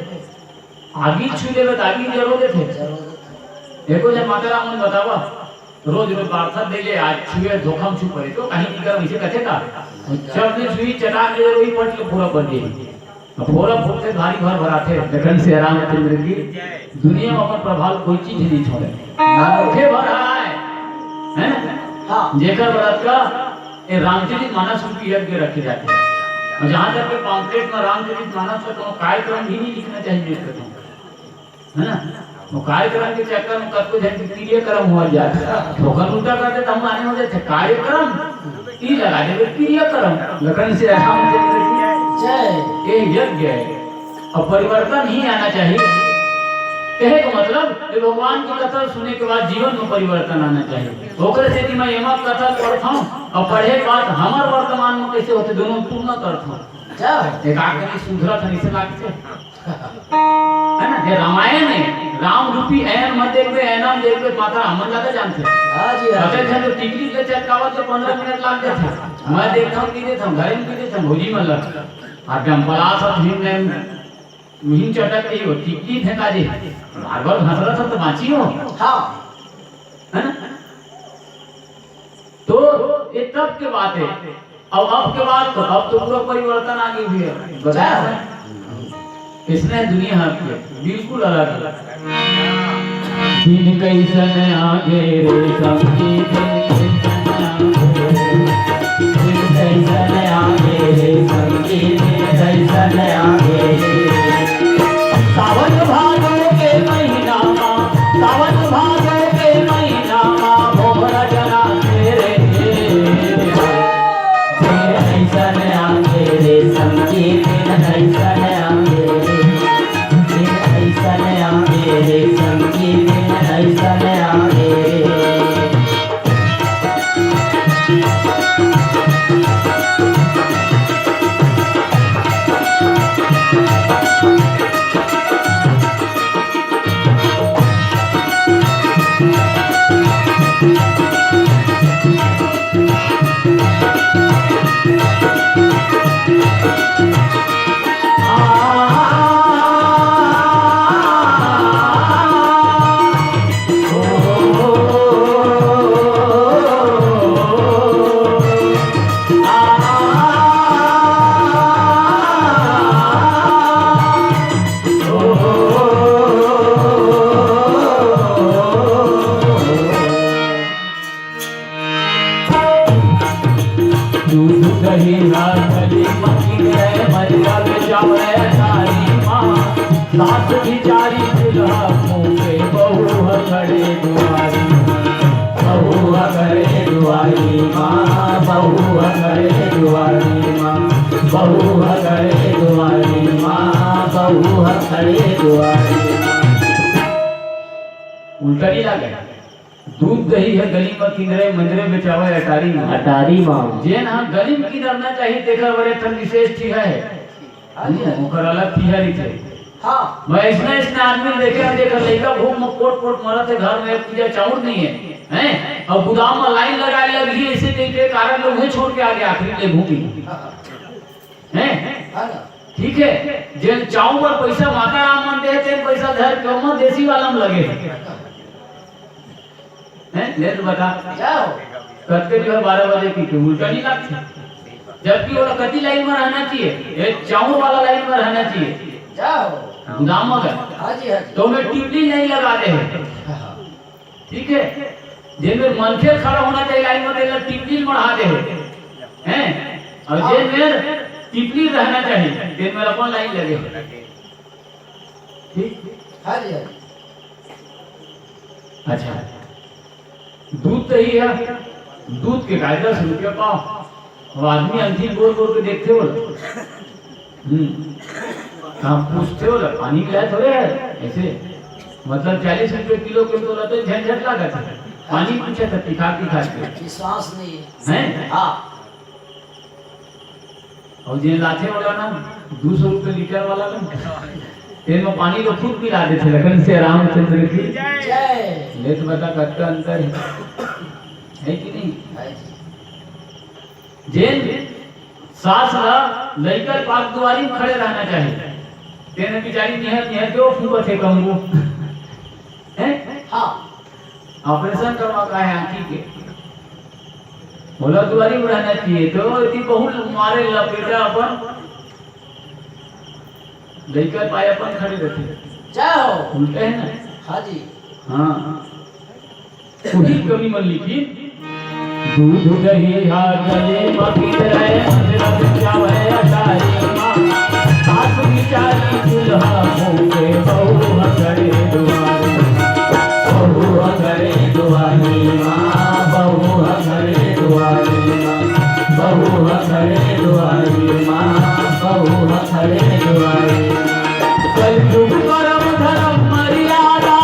आगी छू लेवे तो आगी जरो देथे। जरो देथे। देखो जब माता राम मन बतावा, रोज रोज बारथा दे ले, आज छुए धोखा में छू पड़े, तो कहीं की कर वैसे कथे का? जब ने सुई चटा के वही पट के पूरा कर दिए। फोरा फूटथे भारी भर भराथे। लखन सिया रामचंद्र की दुनिया में अपन प्रभाव कोई चीज नहीं छोड़े। ना भूखे भर आए, हैं? हाँ। जेकर बरत का ये रामचरित मानस रूपी यज्ञ रखे जाते हैं। और जहाँ तक के पॉम्पलेट में रामचरित मानस का कोनो कार्यक्रम भी नहीं लिखना चाहिए, मैं कहता हूँ। है ना? वो कार्यक्रम के चक्कर में कतको झन के क्रियाक्रम हो जात। ठोकर उल्टा कर दे, तब माने हो जाते कार्यक्रम, ई लगा देवे क्रियाक्रम। लखन सिया रामचंद्र की जय। ये यज्ञ है। अब परिवर्तन ही आना चाहिए। कहे का मतलब, ये भगवान की कथा सुने के बाद जीवन में परिवर्तन आना चाहिए। ओकरे सेती मैं एमा कथा पढ़थौं और पढ़े के बाद हमार वर्तमान में कैसे होते, दोनों तुलना करथौं। जय। एक आदमी सुधरत है, इसे लागते। है ना? ये रामायण है, राम रूपी ऐन मत देखबे, ऐना म देखबे, माता राम मन ज्यादा जानथे। हाँ जी, हाँ जी। अगर झन तो टिकली के चटकावत तो पन्द्रह मिनट लाग जाथे। मैं देखथौं, पी देथौं, घर में पी देथौं, भौजी मन लग। और डम्पला सब हिम ने, हिम चटक के वो टिकली फेंका दे। बार बार घसरा सब तो बाँची हो। हाँ। है ना? तो ये तब के बात है। अब, अब के बात तो, अब तो पूरा परिवर्तन आ गई भैया। बताया है? इसने दुनिया हट के बिल्कुल अलग है। दिन कैसन आगे रे संगी, दिन कैसन आगे रे, दिन कैसन आगे रे संगी, दिन कैसन आगे रे। सावन भादो के महीना मा, सावन भादो के महीना मा भोर जना तेरे। दिन अइसन आगे रे संगी, दिन अइसन आगे रे। दिन अइसन आगे रे संगी, दिन अइसन आगे रे। उल्टा नहीं लागे। दूध दही हे गली म किंदरे, मंदिरे बेचावे अटारी म। अटारी म। जेन ह गली म किंदरना चाही, तेकर बर एक ठन विशेष चीज हे। हाँ जी, हाँ जी। ओकर अलग चीज रहिथे। हाँ। मैं अइसना, अइसना आदमी ल देखे हंव, जेकर लइका भूख म पोट, पोट मरत हे, घर म एक पीजा चाउर नइ हे, हैं? अउ गोदाम म लाइन लगाए लगही, अइसे कहिके कारण ल उहें छोड़ के आगे आखिरी ले घूमी। हाँ, हाँ। हैं? हाँ ना। ठीक हे, जेन चाउर बर पइसा माता राम मन दे, तेन पइसा धर के ओमन देसी वाला म लगे हे। हैं? ले तो बता। क्या हो? कतके जो हे बारह बजे पी के उल्टा नहीं लागथे। जबकि ओला कति लाइन में रहना चाहिए? ये चाउर वाला लाइन में रहना चाहिए। क्या हो? गोदाम में गए। हाँ जी, हाँ जी। तो मैं टिपली नहीं लगा दे हे। हाँ, हाँ। ठीक है? जेन मेर मनखे खड़ा होना चाहिए लाइन में, तेला टिपली बढ़ा दे हे। हैं? और जेन मेर टिपली रहना चाहिए, तेन मेर अपन लाइन लगे हे। ठीक? हाँ जी, हाँ जी। अच्छा, दूध तो ही है, दूध के काय दस रुपया पाव। अब आदमी अंधी बोल बोल के देखथे बोला। हम्म। हम पूछथे बोला, पानी मिलाए थोड़े है, ऐसे। मतलब चालीस रुपये किलो के तोला तो झंझट लागत है। पानी पूछे तो पिखा पिखा के। विश्वास नहीं है। हैं? हाँ। अउ जेन लाथे वाला ना, दू सौ रुपये लीटर वाला ना, तेन में पानी लो खुद मिला देथे। लखन से रामचंद्र की जय। ले तो बता, कतका अंतर है, है कि नहीं? है जी। जेन सास ला लइका पाक दुआरी में खड़े रहना चाहिए, तेन बेचारी निहर निहर जो फूकत है कमबू, हैं? हाँ। ऑपरेशन करवा का है आँखी के, ओला दुआरी में रहना चाहिए। तो इतनी बहुत मारे लपेटा अपन लइका पाए अपन खड़े रहते। जय हो। उल्टे है ना? हाँ जी। हाँ। वही कवि मन लिखिन, दूध दही हा गले मखित रहे, अदरक चावल अटारी मा। सासु बिचारी चूल्हा फूके, बहू ह करे दुआरी। बहू ह करे दुआरी मा, बहू ह करे दुआरी मा, बहू ह करे दुआरी मा, बहू ह करे दुआरी मा। कलयुग करम धरम मर्यादा।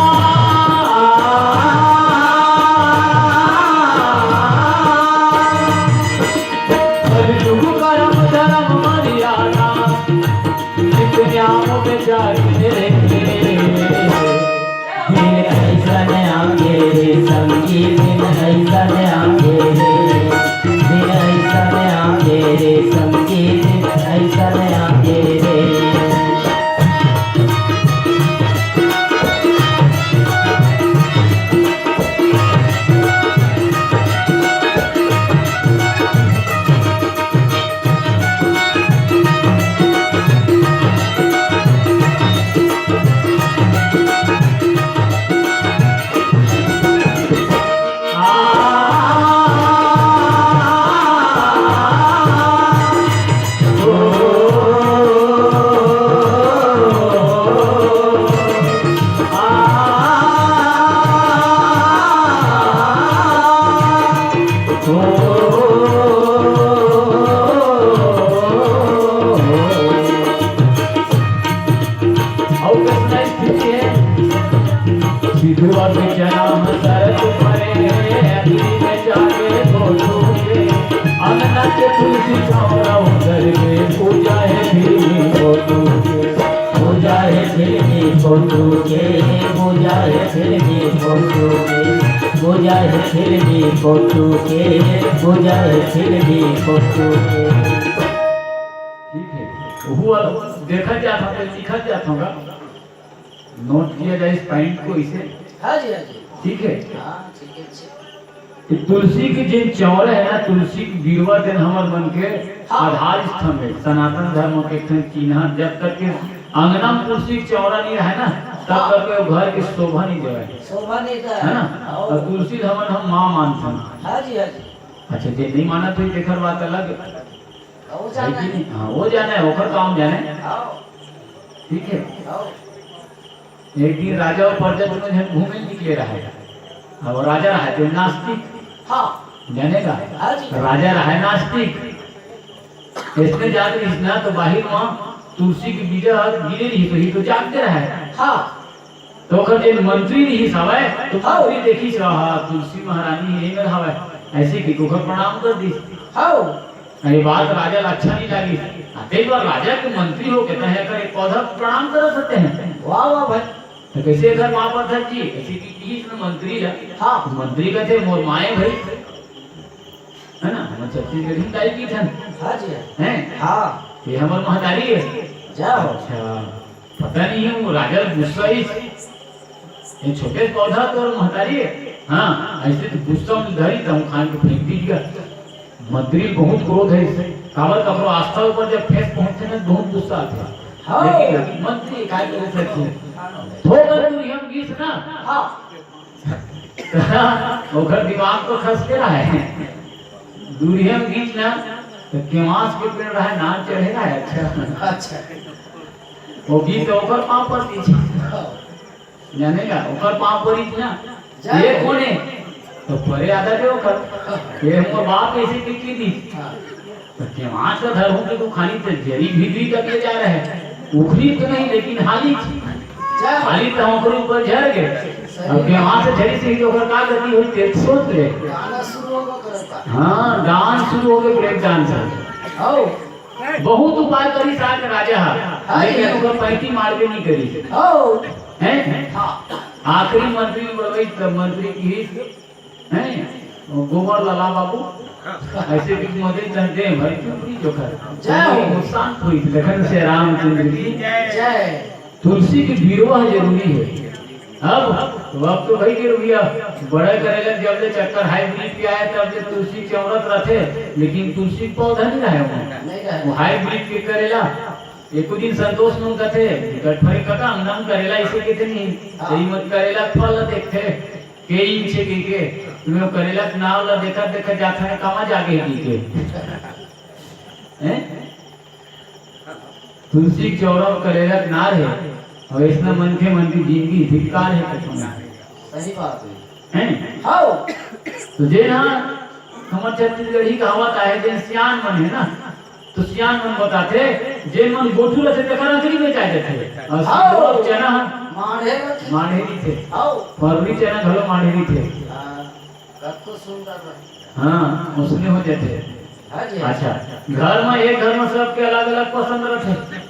कलयुग करम धरम मर्यादा। जितने आम बेचारी मेरे। दिन ऐसन आगे रे संगीत, दिन ऐसन आगे रे। दिन ऐसन आगे रे संगीत, दिन ऐसन आगे रे। अउ कतना स्थिति हे? सिधवा के चना ह सरत परे हे, अग्नि में जागे गोठू के। अंगना के तुलसी चौरा उतर के, पूजा हे फिल्मी फोटो के। पूजा हे फिल्मी फोटो के, पूजा हे फिल्मी फोटो के, पूजा हे फिल्मी फोटो के, पूजा हे फिल्मी फोटो के। ठीक है, वो वाला देखा जात होगा, लिखा जात होगा, नोट किया जाए इस पॉइंट को इसे। हाँ जी, हाँ जी। ठीक है। हाँ, ठीक है, ठीक। कि तुलसी के जेन चौरा है ना, तुलसी के बिरवा तेन हमर मन के हाँ। आधार स्तंभ है। सनातन धर्म के एक ठन चिन्हा, जब तक के अंगना में तुलसी के चौरा नहीं रहे ना, तब हाँ। तक के घर के शोभा नहीं देवे। शोभा नहीं देवे। है ना? हाँ। और तुलसी ल हमन हम माँ मानथन। हाँ जी, हाँ जी। अच्छा, जे नहीं मानत होही, तेकर बात अलग है। वो है जाना कि है। नहीं? हाँ, वो जाना है, ओकर काम जाना है। हाँ। ठीक है? हाँ। एक दिन राजा अउ प्रजा दोनों झन घूमे निकले रहे। अब राजा रहे तो नास्तिक। हाँ। जाने का? हाँ जी। राजा रहे नास्तिक। इसने जात रहिस ना तो बाहिर वहाँ तुलसी के बीजा गिरे रहिस, तो ही तो जागते रहे। हाँ। तो ओकर जेन मंत्री रिहिस हवय, तो हाँ। मंत्री देखिस, "आहा, तुलसी महारानी हे मेर हवय," अइसे कहिके ओकर प्रणाम कर दिस। हाँ। ये बात राजा ला अच्छा नहीं लागिस। अतेक बार राजा के मंत्री होके तैं एकर एक पौधा प्रणाम करत हस तें। वाह, वाह भाई। तो कइसे एकर पाँव परथस जी? अइसे कहिके किहिस न मंत्री ला। हाँ। मंत्री कथे, "मोर माँ ए भाई।" है ना? हमर छत्तीसगढ़ी में दाई कहिथन। हाँ जी। हैं? हाँ। ये हमर महतारी हे। जय हो। अच्छा। पता नहीं हे, वो राजा ल गुस्सा ही, ये छोटे पौधा तो महतारी हे। हाँ, अइसे तो गुस्सा में धरी त हम खान के फेंक दीजिएगा। मंत्री ल बहुत क्रोध हे इससे। काबर ककरो आस्था ऊपर जब ठेस पहुंचथे ना, बहुत गुस्सा आथे। हाँ। लेकिन मंत्री काय करे सकथे? थोकन दूरिहा म गिस ना। हाँ। ओकर दिमाग तो खसके रहय। दूरिहा म गिस ना, तो केवास के पेड़ रहय, नान चढ़े रहय। अच्छा। अच्छा। वो गिस तो ओकर पाँव पर गिस। हाँ। जाने का, ओकर पाँव परिस ना। जा। ये कोन हे? तो परे आदा दे ओकर। ये हमर बाप अइसे कहिके दिस। हाँ। तो केवास ला धरहूँ के तू खानी ते जरी भी दी तक ले जा रहे। उखड़ी तो नहीं, लेकिन हाली। जा। हाली तो ओकर ऊपर झर गे। सही। अब केवास झरिस ही तो ओकर का गति होही, तें सोच ले। गाना शुरू होगा करता। हाँ, dance शुरू हो गे, break dance हे। आओ। बहुत उपाय करिस आज राजा ह, हाँ जी। लेकिन ओकर पैंती मारबे नहीं करिस। आओ। हैं? हाँ। आखिरी मंत्री बोलबे, तब मंत्री किहिस, हैं? वो गोबर ला ला बाबू, अइसे कहिके मदे चल दे भाई, चुपड़ी जोखर। जय हो। नुकसान होई, लखन से रामचंद्र की। जय। तुलसी के बिरवा जरूरी हे। अब, अब तो भाई के रुइया बड़े करेला, जब ले चक्कर hybrid के आय, तब ले तुलसी चौंरत रथे, लेकिन तुलसी के पौधा नहीं रहय ओमा। नहीं रहय। वो hybrid के करेला, एको दिन संतोष मन कथे, "गठफरी कका, अंगना म करेला अइसे कहिथे नहीं, हाँ। तेरी मत करेला के फल ला देखथे, के इंच हे कहिके, तुम्हें करेला के नाव ला देखत देखत जात हे, कामा जागे हे कहिके।" हैं? तुलसी के चौरा म करेला के नार हे, अउ अइसना मनखे मन के जिनगी धिक्कार हे कथन। सही बात हे। हैं? हाँ। तो जेन ह हमर छत्तीसगढ़ी कहावत आहे, जेन सियान मन हे ना, तो सियान मन बताथे, जेन मन गोठू रथे, तेकर अंकरी बेचाय जाथे। अउ हाँ। सिंधवा के चना ह माढ़े रथे। माढ़े रहिथे। हाँ। फरवरी चना घलो माढ़े रहिथे। हाँ, कतको सुंदर रथे। हाँ, उसने हो जाथे। हाँ जी। अच्छा, घर में, एक घर में सबके अलग-अलग पसंद रथे।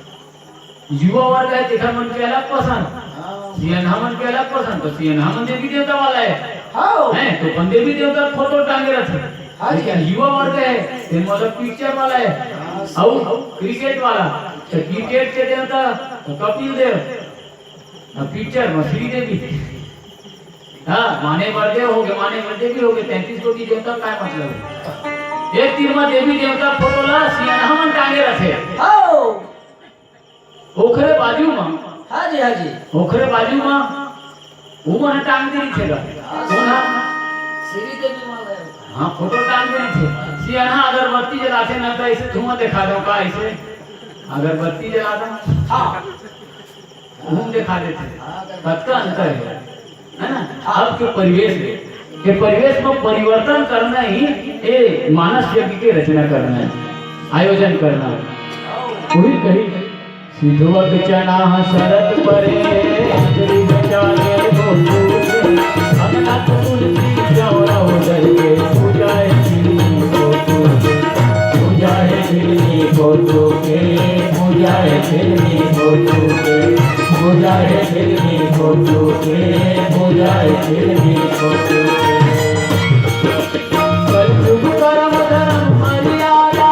युवा वर्ग हे, तेखर मन के अलग पसंद, हाँ। सियनहा मन के अलग पसंद, तो सियनहा मन देवी देवता वाला हे। हाँ। हैं, तो अपन देवी देवता के फोटो टांगे रथे। हाँ जी। लेकिन युवा वर्ग हे, ते मतलब picture वाला हे। हाँ, अउ सही। Cricket वाला, तो cricket के देवता तो कपिल देव, अउ picture में श्रीदेवी। हाँ, माने बड़देव होगे, माने बड़देवी होगे, तैंतीस कोटि देवता का मतलब हे? एक तीर में देवी देवता फोटो ला सियनहा मन टांगे रथे। हाँ। ओखरे बाजू म, हाँ जी, हाँ जी। ओखरे बाजू म, वो मन टांग दे रहिथे गा। हाँ। कोन ह? श्रीदेवी वाला हे। हाँ, फोटो टांग दे रहिथे। सियनहा अगरबत्ती जलाथे ना, तो अइसे धुआं देखा दो का, अइसे अगरबत्ती जला दो। हाँ। वो देखा देथे। हाँ, अगरबत्ती कतका अंतर हे। है ना? अब के परिवेश में, के परिवेश में परिवर्तन करना ही ये मानस यज्ञ के रचना करना हे, आयोजन करना हे। वही कही, "सिधवक चना ह सरत परे, अंजलि बचा ले हो तू के, अगना तो तुलसी चौरा उधर के, पूजा है सिधवक चना ह सरत परे।" पूजा हे फिल्मी फोटो के, पूजा हे फिल्मी फोटो के, पूजा हे फिल्मी फोटो के, पूजा हे फिल्मी फोटो के। कलयुग करम धरम मर्यादा।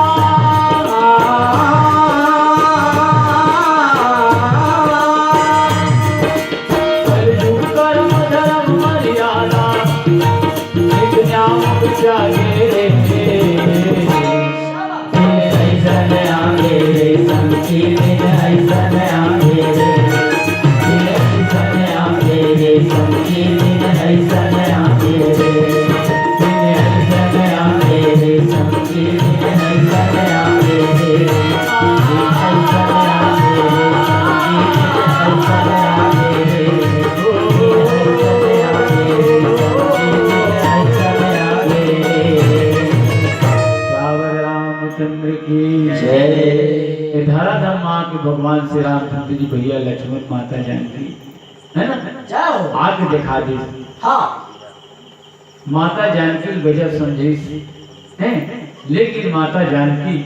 कलयुग करम धरम मर्यादा। एक न्याम चाहे रे। दिन अइसन आगे रे, संगीत दिन अइसन आगे रे। दिन अइसन आगे रे, संगीत दिन अइसन आगे रे। दिन अइसन आगे रे, संगीत दिन अइसन आगे रे। रावण रामचंद्र की जय। ये धराधाम माँ के भगवान श्री रामचंद्र जी, भैया लक्ष्मण, माता जानकी, है ना? का हो? आके देखा दिस। हाँ। माता जानकी गजब समझिस, हैं? लेकिन माता जानकी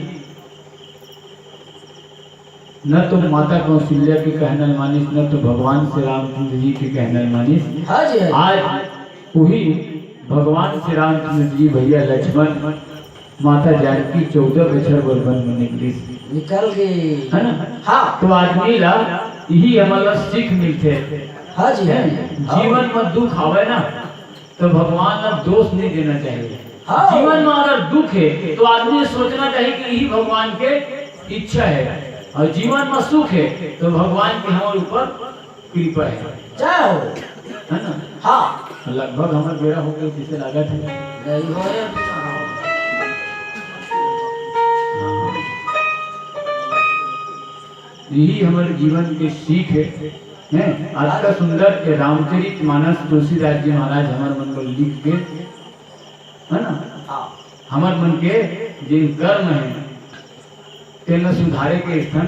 न तो माता कौशल्या के कहना ल मानिस, न तो भगवान श्री रामचंद्र जी के कहना ल मानिस। हाँ जी, हाँ जी। आज वही भगवान श्री रामचंद्र जी, भैया लक्ष्मण, माता जानकी चौदह बछर बर वन में निकलिस। निकल गई। है ना? हाँ। तो आदमी ला यही हमन ला सीख मिलथे। हाँ जी, हैं? हाँ। जीवन में दुख आवे ना, तो भगवान ला दोष नहीं देना चाहिए। हाँ। जीवन में अगर दुख है, तो आदमी सोचना चाहिए कि यही भगवान के इच्छा है, और जीवन में सुख है, तो भगवान के हमारे ऊपर कृपा है। जय हो। है ना? हाँ। लगभग हमार बेरा हो गया, जिसे लागत है। नहीं हो रे। हाँ। यही हमारे जीवन के सीख है, हैं? आज का सुंदर के रामचरित मानस तुलसीदास जी महाराज हमारे मन को लिख के, है ना? हाँ। हमारे मन के जिन कर्म है, तेन ला सुधारे के स्थान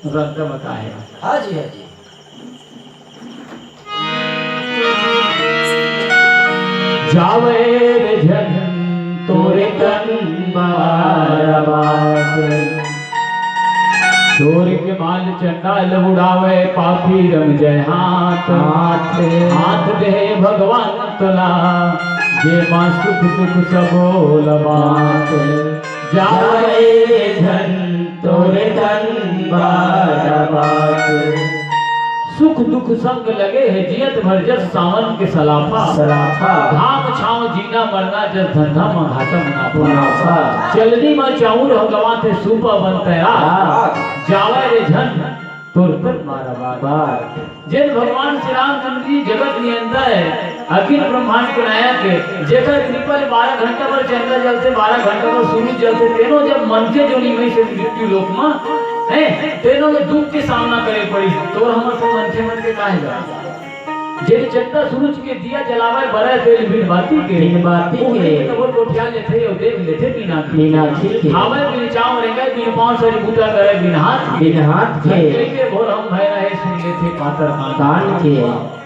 रद्दा बताए। हाँ जी, हाँ जी। जावे रे झन तोरे तन बार बार। चोर के माल चंडाल उड़ावे, पापी रंग जय हाथ। हाथ। हाथ दे भगवान तोला, जे माँ सुख दुख सबो लबात। जावे रे झन तोरे तन बार बार। सुख दुख संग लगे है, जियत भर जस सावन के सलाफा। सलाफा। घाम छाँव जीना मरना, जस धंधा म घाटा मुनाफा। मुनाफा। चलनी म चाउर ह गवाथे, सूपा बन तैयार। हाँ। जावे रे झन तोर तन बार बार। बार। जेन भगवान श्री रामचंद्र जी जगत नियंता है, अखिल ब्रह्मांड के नायक है, जेकर कृपा ले बारह घंटा बर चंद्र जलथे, बारह घंटा बर सूरज जलथे, तेनो जब मनखे जोनी में से मृत्यु लोक में, हैं, तेनो में दुख के सामना करे पड़ी, तो हमर सब मनखे मन के काहे बा? जेन चंद्र सूरज के दिया जलावे बरे तेल बिन बाती के, बिन बाती के। उहनी के तबो गोठिया लेथे, अउ देख लेथे बिना मीनाक्षी के। खावे बिन चाँव रेंगे, बिन पाँव सरी बूता करे बिन हाथ के। बिन हाथ के। कहिके भोर हम भय रहे, सुन लेथे पातर कान। कान के।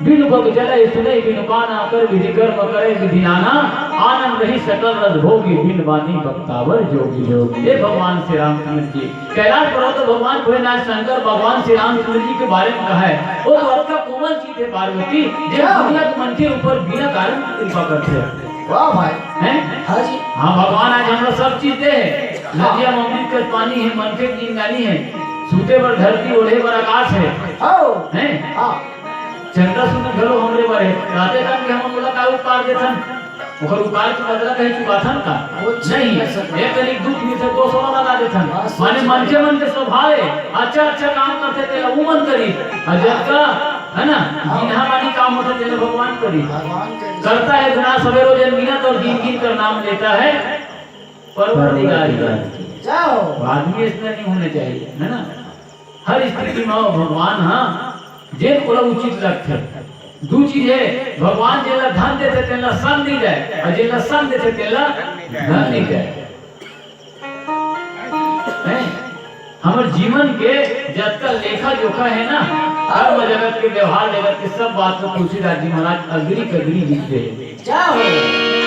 बिनु बक जलय सुनय बिनु काना, कर विधि कर्म करय विधि नाना। आनंद रही सकल रस भोगी, बिन बानी बक्तावर जोगी। जोगी। हे भगवान श्री रामचंद्र जी, कैलाश पर्वत तो भगवान भोलेनाथ शंकर भगवान श्री रामचंद्र जी के बारे में कहा है। वो तो अतका कोमल चीज है पार्वती, जे हाँ। दुनिया के मन के ऊपर बिना कारण की कृपा करते हैं। वाह भाई। हैं? हाँ जी। हाँ, भगवान आज हमरा सब चीज दे है। हाँ। नदिया में अमृत के पानी है, मन के जिंदगानी है, सूते बर धरती, ओढ़े बर आकाश है। हाँ। हैं? हाँ। चंद्र सूरज घलो हमरे बर हे। राते काम के हम ओला का उपकार देथन? ओकर उपकार के बदला कहीं चुकाथन का? वो नहीं। नहीं कर सकता। एक तरीक दुख मिलथे, दो सौ लगा देथन। हाँ, माने सच। मनखे मन के स्वभाव हे, अच्छा अच्छा काम करथे तेला उमन करी। अउ जतका, है ना, हाँ। गिनहा मानी काम होथे तेला भगवान करी। भगवान करी। करता है गुनाह सवेरो जन गिनत और गिन गिन कर नाम लेता है परवरदिगार की। परवरदिगार की। जाओ। आदमी ऐसा नहीं होना चाहिए, है ना? हर स्थिति में भगवान ह जेन ओला उचित लगथे। दू चीज हे, भगवान जेला धन देथे तेला सन नइ दय, अउ जेला सन देथे तेला धन नइ दय। हैं? हमर जीवन के जतका लेखा जोखा हे ना, कर्म जगत के, व्यवहार जगत के, सब बात को तुलसीदास जी महाराज अगरी कगरी लिख दे हे। जय हो।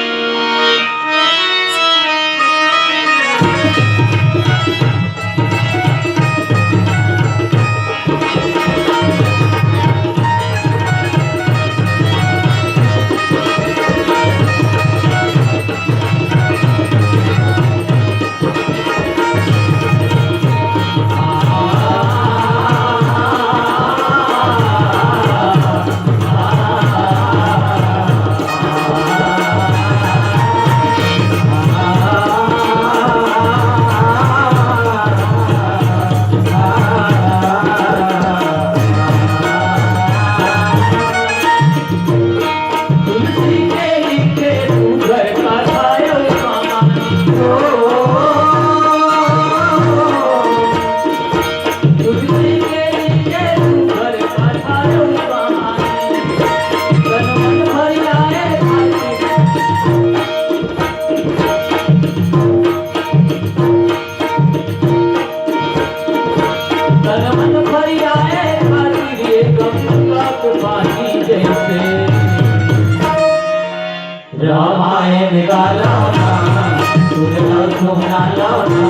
सुन लो, सुना लो ना,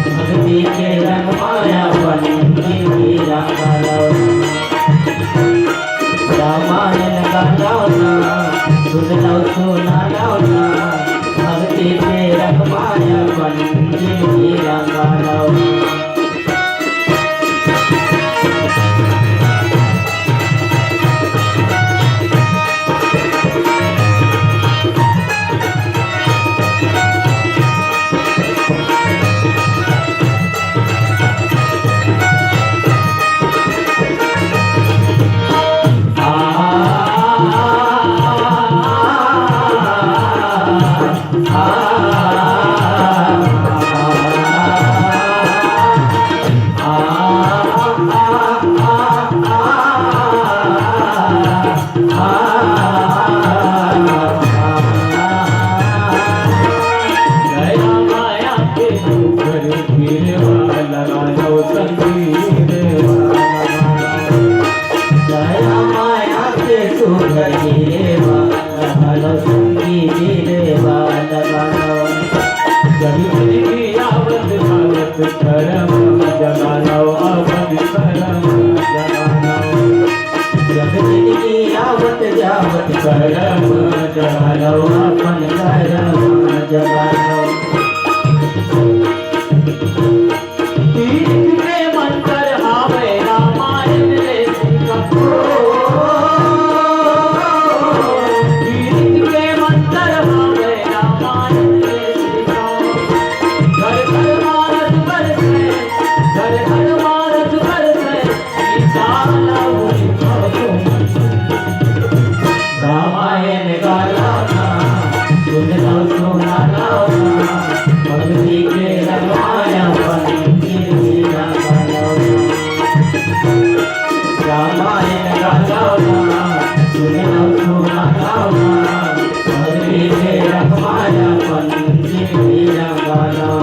भक्ति के रंग माया बन के रंगा लो। रामायण गाना ना, सुन लो, सुना लो ना, भक्ति के रंग माया बन के रंगा लो। जब जिंदगी आवत जावत करम जगा लो, अपन करम जगा लो। तीर्थ के मंत्र आवे रामायण रे सिखा। तीर्थ के मंत्र आवे रामायण रे सिखा। घर घर भारत बरसे, घर घर भारत बरसे। रामायण गाना सुन लो, सुना लो ना, भक्ति के रंग माया बन के रंगा लो। रामायण गाना सुन लो, सुना लो ना, भक्ति के रंग माया बन के रंगा लो।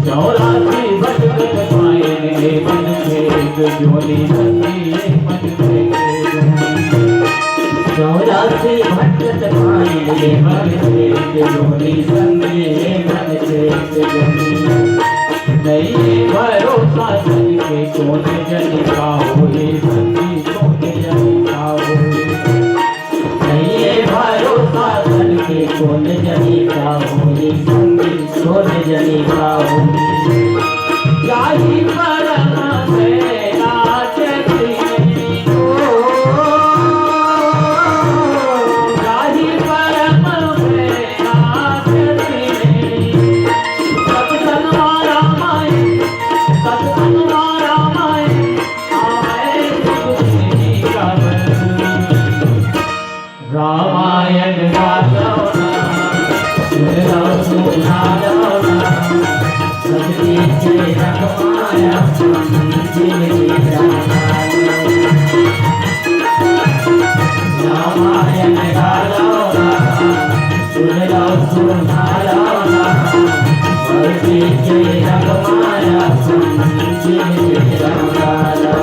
चौरासी भटकत पाए ने मन खेत जोनी सती मन खेत जोनी। चौरासी भटकत पाए ने मन खेत जोनी संगे मन खेत जोनी। नहीं भरोसा तन के कौन जनी का होए संगी कौन जनी का होए। नहीं भरोसा तन के कौन जनी का होए संगी कौन जनी का होए। जाहि परम से राजती। जाहि परम से राजती। सत्संग मारा माई, सत्संग मारा माई, आए तुझे का बंधु। रामायण गालो ना, सुन लो सुना लो ना, भक्ति के रंग माया बन के रंगा लो। रामायण गालो ना, सुन लो सुना लो ना, भक्ति के रंग माया बन के रंगा लो।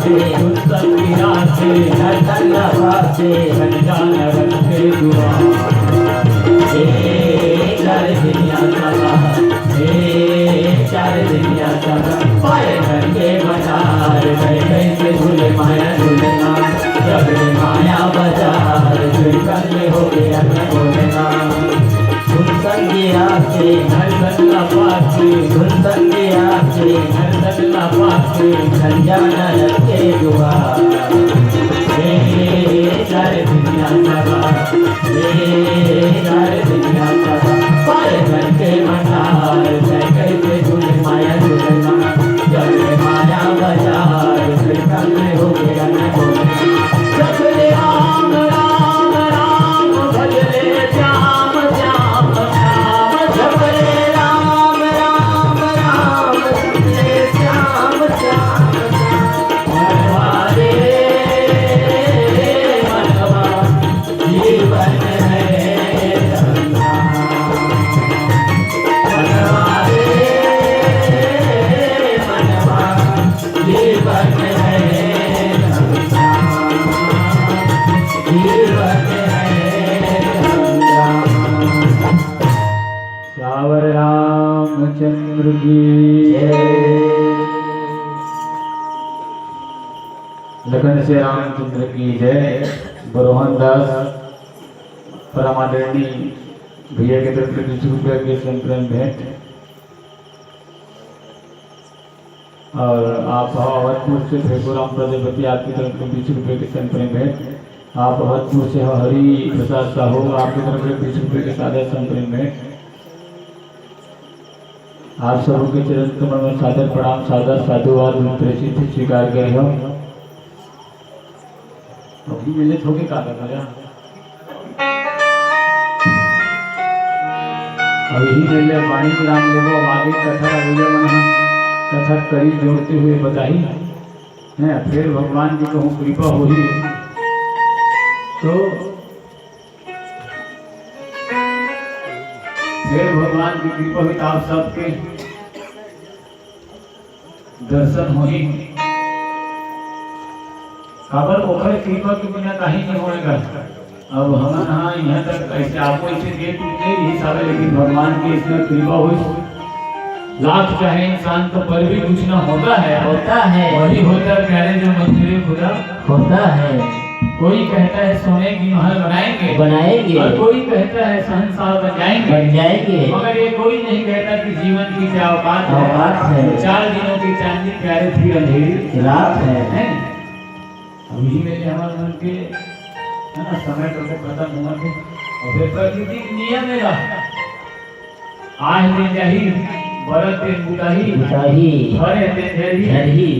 धुन संगिया से हर संग पासे, बन जाना रखे दुआ। ए चार दुनिया का, ए चार दुनिया का, पाए करके बाजार, गए गए से झूले माया झूलना, जब माया बाजार, झूल कर ले हो गया न बोलना। धुन संगिया से हर संग पासे, धुन संगिया से हर संग पासे, संजाना रखे दुआ। हे, हे, हे, चार दुनिया का, हे, हे, हे, चार दुनिया का, पाए करके मनार, जय करके झूले माया झूलना, जय माया बाजार, फिर कल हो गया न बोलना। जय राम, राम, राम, भजले श्याम, श्याम, श्याम, जय राम, राम, राम, भजले श्याम, श्याम, श्याम। हमारे मनवा जीवन है धन्ना। हमारे मनवा जीवन है धन्ना। जीवन है धन्ना। सावर रामचंद्र की जय। लखन से रामचंद्र की जय। बरोहन दास परम आदरणीय भैया के तरफ से बीस रुपया के संतरण भेंट। और आप अवधपुर से भेगोराम प्रजापति, आपकी तरफ से बीस रुपये के संतरण भेंट। आप अवधपुर से हरि प्रसाद साहू, आपकी तरफ से बीस रुपये के सादर संतरण भेंट। आप सबके चरण कमल में सादर प्रणाम, सादर साधुवाद, प्रेषित स्वीकार करी हम। अभी मिले थोड़ी का कर रहा। अभी मिले पानी विराम लेबो, अब आगे कथा भैया मन ह कथा करी जोड़ते हुए बताही। हैं, फिर भगवान की कहूँ कृपा होही तो फिर भगवान की कृपा हुई तो आप सबके दर्शन होही। काबर ओखर कृपा के बिना काही नहीं होएगा। अब हमन हा यहाँ तक ऐसे आपको ऐसे देख नहीं हिसाब है, लेकिन भगवान की इसमें कृपा हुई। लाख चाहे इंसान तो पर भी कुछ ना होता है, होता है। वही होता है प्यारे जो मंदिर खुदा होता है। कोई कहता है सोने की महल बनाएंगे, बनाएंगे। और कोई कहता है शहंशाह बन जाएंगे, बन जाएंगे। मगर ये कोई नहीं कहता कि जीवन की क्या औकात है। औकात है। चार दिनों की चांदनी प्यारे फिर अंधेरी रात है। हैं? अब यही में हमारे मन के, है ना, समय तो खत्म हुआ थे। और फिर प्रकृति के नियम है, आज दिन जाही, बरत दिन बुताही, बुताही। हरे दिन झरही। झरही।